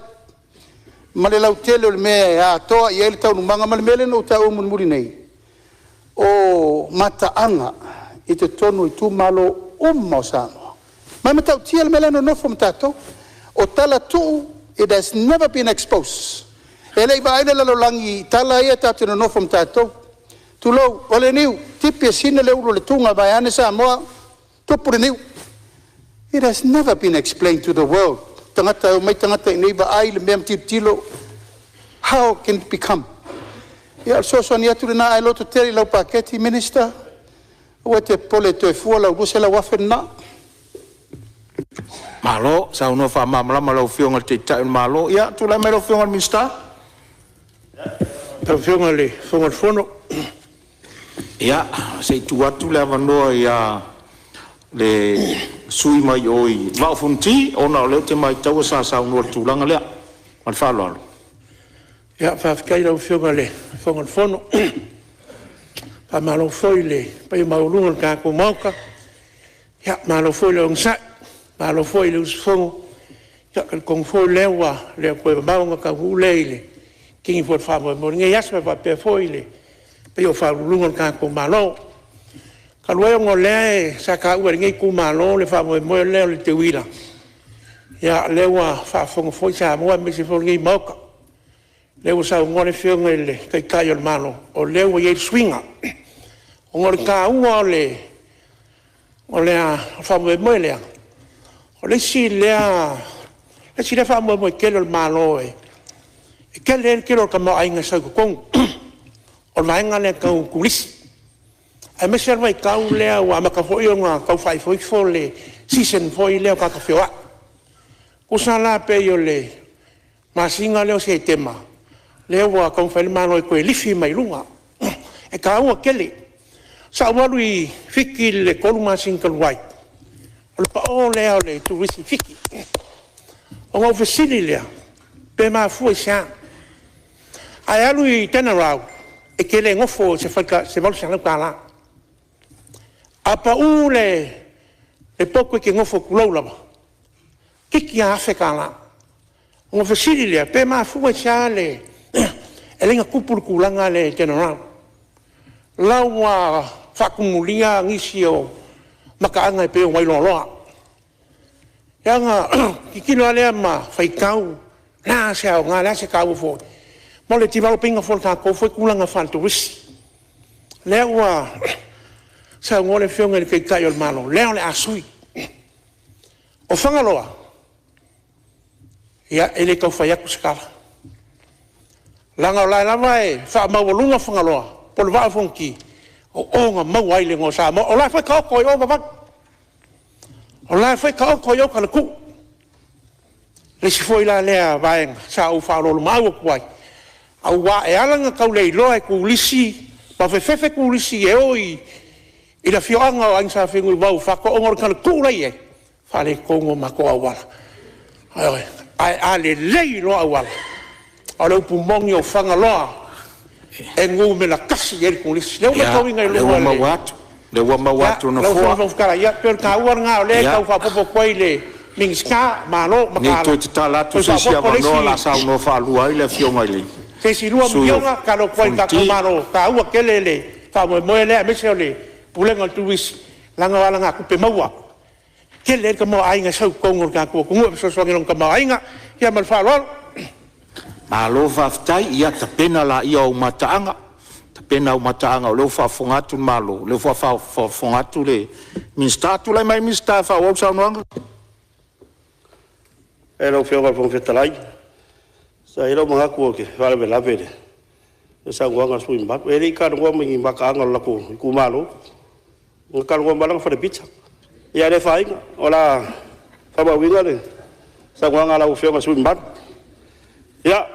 ma le lautele o le mea e atoa i ai le taualumaga ma le mea lea na ou taua mulimuli nei, o mataaga i totonu o itumalo uma o Samoa. Ma e matautia le mea la e nonofo ma tatou. O tala tuu, it has never been exposed. E le i vaai le lalolagi i tala ia tatou te nonofo ma tatou. Tulou, o le niu, tipi e Sina le ulu o le tuga vaeane Samoa, tupu le niu. It has never been explained to the world. Tagata e omai tagata i inei vaai le mea ma tilotilo, how can it become? Ia o le fesoasoani atu lena, ae lototele i lau paketi, Minister, aua e te popole e toe fua lau $200,000 lena. Malo saunoa faamalamalama i lau Afioga i le Taitai o le Malo. Ia, tulai mai lau Afioga i le Minisita. Lau Afioga i le Fofoga Fetalai. Ia, se i tuu atu le avanoa i le sui usufono mai le Vaa o Fonoti, ona o lea ou te matauina sa saunoa i le tulaga lea. Ma le faaaloalo. Ia faafetai i lau Afioga i le Fofoga o le Fono. Faamalo foi i le paia maualuga o le tatou Maota, malo foi le onosai, malo foi le usufono. E talitonu foi o lea ua le toe mamao ona taunuu lea i le fini foi o le faamoemoe o lenei aso, faapea foi le paia o Faauluuluga o le tatou Malo. Talu ai ona o lea sa taua e lenei itumalo le faamoemoe lea o le teuila, o lea ua faafofoga foi Samoa aemaise foi o lenei Maota, o lea ua saunoa le Afioga i le Taitai o le Malo, o lea ua i ai le suiga. Ona o le taua o le faamoemoe lea, o le isi lea faamoemoe tele o le Malo e tele ai le tele o le tamaoaiga e sau i totonu, o le vaega lea tau turisi. Aemaise lava le vaitau lea ua amata foi ona tau faaifoifo le season foi lea o tagata feoai. Tusa la pe o le masina lea o Setema, lea ua taumafai ai le Malo e toe lifi mai i luga. E taua tele. Sa ou alu i Fiti i le 3 masina talu ai, o le pao lea o le turisi i Fiti. Ona ou fesili lea, pe mafua i se a? Ae alu i Denarau, e te le nofo i se $800. A pau le potu e te nofo tulou lava, toeitiiti lava $1000. Ona ou fesili lea, pe mafua i se a e ala ai ona tupu le tulaga lea i Denarau? O la ua faatumulia nisi o mataaga e pei o Wailoaloa. Ia ona tilotilo lava lea ma faitau, o le a se aoga o le a se taua foi mo le develop ina foi o le tatou tulaga faaleturisi. O lea ua Saunoa le Afioga i le Taitai o le Malo, lea o le a sui. O Fagaloa, ia e le tau fai atu se tala, leaga o la e lava e faamaualuga Fagaloa po o le Vaa o Fonoti, o o na maua ai le igoa o Samoa. O la foi e taoto ai i o vavau, o la foi e taoto ai i o talatuu. O le isi foi la lea vaega sa ou faaoloolomaau atu ai, aua e ala ona tau leiloa e turisi ma fefefe turisi e o i le afioaga o Aiga Sa Fenunuivao i Uafato ona o le talatuu la e i ai, faaletonu o matou auala. Ioe. Ae a lelei loa auala, o le upu moni o Fagaloa e numera tasi i ai le turisi. O lea ua matauina i luga o le... Ia, o lea ua maua atu e le Nofoa. Lau Afioga i le Fofoga Fetalai, ia pei o le taua lena o lea e tau faaopoopo atu ai i le Minisita, malo Ne i mataala, toe tatala atu toe se isi faaopoopo le avanoa o le a isi saunoa faalua ai le Afioga i le se isi $2 sui usufono o miliona. Tatalo atu ai i le tatou Fonoti. Malo, e taua tele le faamoemoe lea aemaise o le Pulega o le Turisi, leaga o alagatupe maua e tele ai le tamaoaiga e sau i totonu o le tatou atunuu e fesoasoani i lona tamaoaiga. Ia ma le faaaloalo. Malo faafetai. Ia tapena laia o au mataaga, tapena au mataaga o lea ua faafofoga atu le Malo, o lea foi ua faafofoga atu le Minisita. Tulai mai le Minisita e faaauau le saunoaga. Faafetai i lau Afioga i le Fofoga Fetalai. Sa i ai lou manatu ou te faalavelave i le saunoaga a le sui usufono mamalu. E le i talanoa mai i ni mataaga o le latou itumalo, na talanoa mai lava i lana fale pizza. Ia ae le afaina, o le a faamauina le saunoaga a lau Afioga i le sui usufono mamalu. Ia,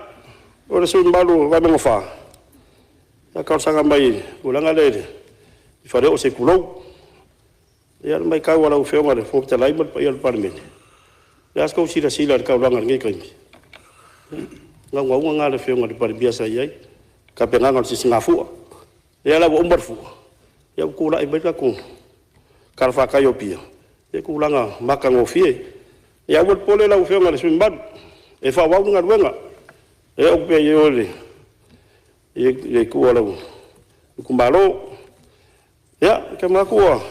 o le sui usufono mamalu o Vaimauga 4, na talosaga mai i le tulaga lea i faleoo se i tulou. Ia o le matau a lau Afioga i le Fofoga Fetalai ma le paia o le Palemene, o le a se tou silasila i le taulaga i lenei taimi? O le naunautaiga lena o le Afioga i le Palemia sa i ai, tapenaga o le sisigafua. Lea la ua uma le fua, ia ua tulai mai le tatou talafatai o Apia i le tulaga matagofie. Ae aua le popole lau Afioga i le sui usufono mamalu, e faaauau le galuega, e oo atu pea i o i le itu o lou itumalo. Ia, ou te manatu ua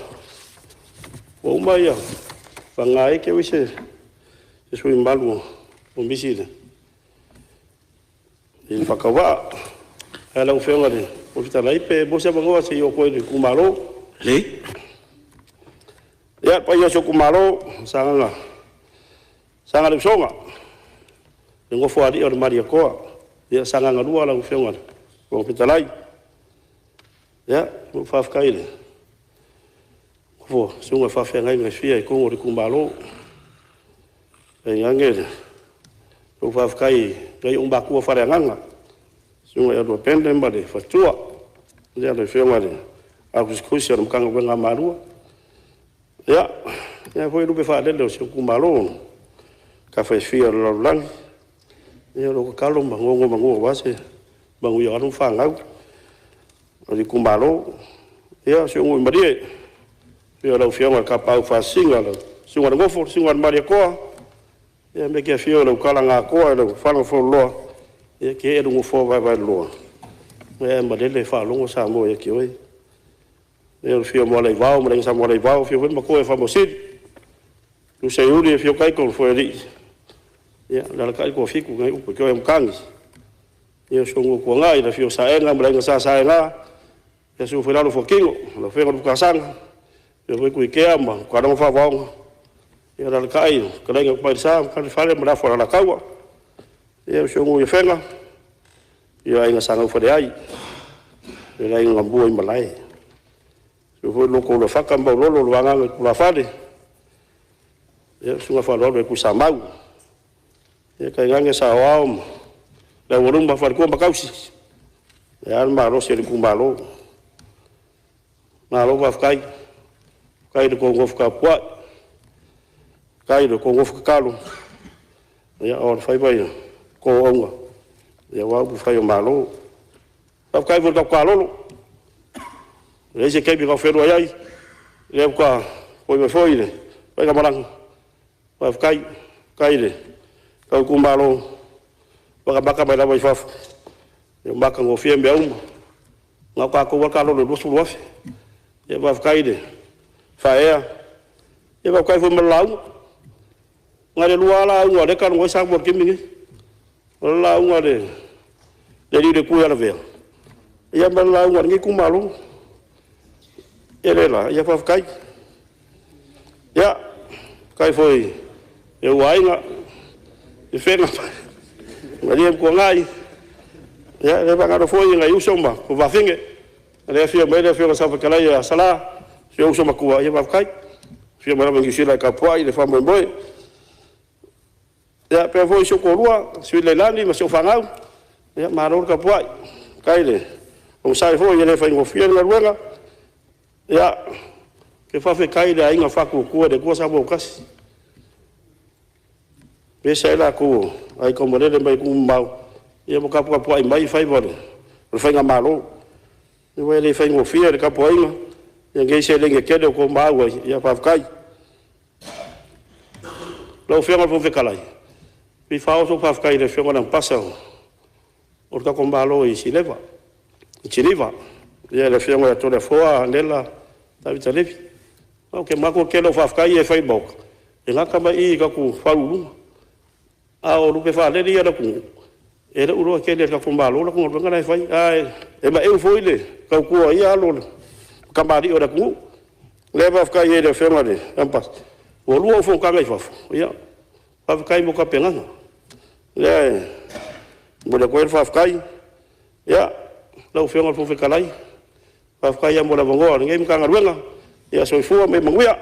uma vagana ai e te i ua se sui usufono mamalu ua misi i le faatauvaa. Ae lau Afioga i le Fofoga Fetalai pe maua se avanoa se i oo atu ai i le itumalo. Lelei. Ia, le paia o si ou itumalo o Sagaga le Usoga, le Nofoalii o le Malietoa, ia Sagaga 2 lau Afioga i le Fofoga Fetalai. Ia, faafetai i le susuga i faafeagaiga e fia i totonu o le itumalo, tainane le faafetai i nai ou matua faaleagaga, le Susuga ia Loau ma le faletua, le Afioga i le Au Tusitusi a le Matagaluega a Malua. Ia, faapea foi lupe faalele o si ou itumalo i tafa e fia o le lalolagi, ia o lo o tatalo ma nonomanu aua se manuia o alo ma fanau o le itumalo. Ia, si ou nuu i Malie, i le afio o lau Afioga i le Tapaau Faasisina lau Susuga i le Nofo, Susuga i le Malietoa, faapea le afio o lau tala na atoa lau fala fualoloa, ia e te lou nofoa vaevaeloloa, ae malele faalogo Samoa ia te oe. Le afio o Mualaivao ma le Aiga Sa Mualaivao, afio foi le Matua ia Faamausili, afio Seiuli afio Taito ma Nofoalii, alaalatai le Toafitu nai upu ia te oe o Matagi. Ia si ou nuu o Tuanai, le afio o Saega ma le Aiga Sa Saega, susu foi la oulua Fuatino, lau Afioga Luamasaga, afio foi Tuitea ma Taulaga Faavaoga, alaalatai le fetalaiga ia Tamailesa ma Fale ma le Afu a Alataua. Ia si ou nuu i Afega, afio le Aiga Sa Naufaleai, le Aiga na Muaimalae. Afio foi le Lotouluafata ma Maulolo le vagana i tulafale, le susuga Faaulualu ia Tuisamau, tainane saoao ma le aualuma, faletua ma tausi, ae a le malosi o le itumalo. Malo faafetai, faafetai i la outou nofo tapuai, faafetai i la outou nofo tatalo, a o le faiva ia o la outou auauna aua upufai o Malo. Faafetai foi i le tatou taalolo, e leai se taimi e tatou feiloai ai, o lea faatoa foi mai foi le faigamalaga, faafetai. Faafetai i le tou itumalo ua matamata mai lava i fafo, ua matagofie mea uma. Na o tatou lava taalolo e $20,000. Ia faafetai le faaeaea, faafetai foi mo le lauga. Na o le lua lava lauga o lea e talanoa ai Samoa i le taimi lenei, o le lauga a le alii le Matua ia Lavea, ia ma le lauga a lenei itumalo. Ia le la, ia faafetai. Ia, faafetai foi i ou aiga, Afega, Malie ma Tuanai, e le faagalo foi nai uso ma tuafafine, o lea e afio mai le Afioga i le Saofetalai ia Sala, si ou uso matua, ia faafetai. Afio mai lava mai Niu Sila e tapuai le faamoemoe. Ia faapea foi si ou toalua, Suileilani ma si au fanau, ia malo le tapuai, faafetai le onosai foi, e le faigofie le galuega. Ia, ou te faafetai i le Aiga Faatuatua i le Atua Samoa ua Tasi, e ese ai latou o aiga taumalele mai atunuu mamao ma taputapuai mai faiva o le faigamalo. Aua e le faigofie le tapuaiga i lenei seleni e tele ua outou maau ai, ia faafetai. Lau Afioga i le Fofoga Fetalai, e fia faaoo sau faafetai i le Afioga i le Amepasa o le tatou Malo i Siliva, le Afioga ia Toleafoa Nela Tavita Levi. Ou te manatu o le tele o faafetai ia e fai i le Maota, e gata mai i i tatou Ofisa Sili o Pulega. A o lupe faalele ia a le atunuu, e le o iloa tele e le tatou Malo le latou galuega la e fai. Ae maeu foi le tautua a ia alo ma tamalii o le atunuu. O lea e faafetai ai i le Afioga i le Amepasa, ua 2 au fonotaga i fafo, ia faafetai mo tapenaga. O lea e momoli atu ai le faafetai. Ia, lau Afioga i le Fofoga Fetalai, faafetai lava mo le avanoa o lenei Matagaluega. Ia soifua ma ia manuia.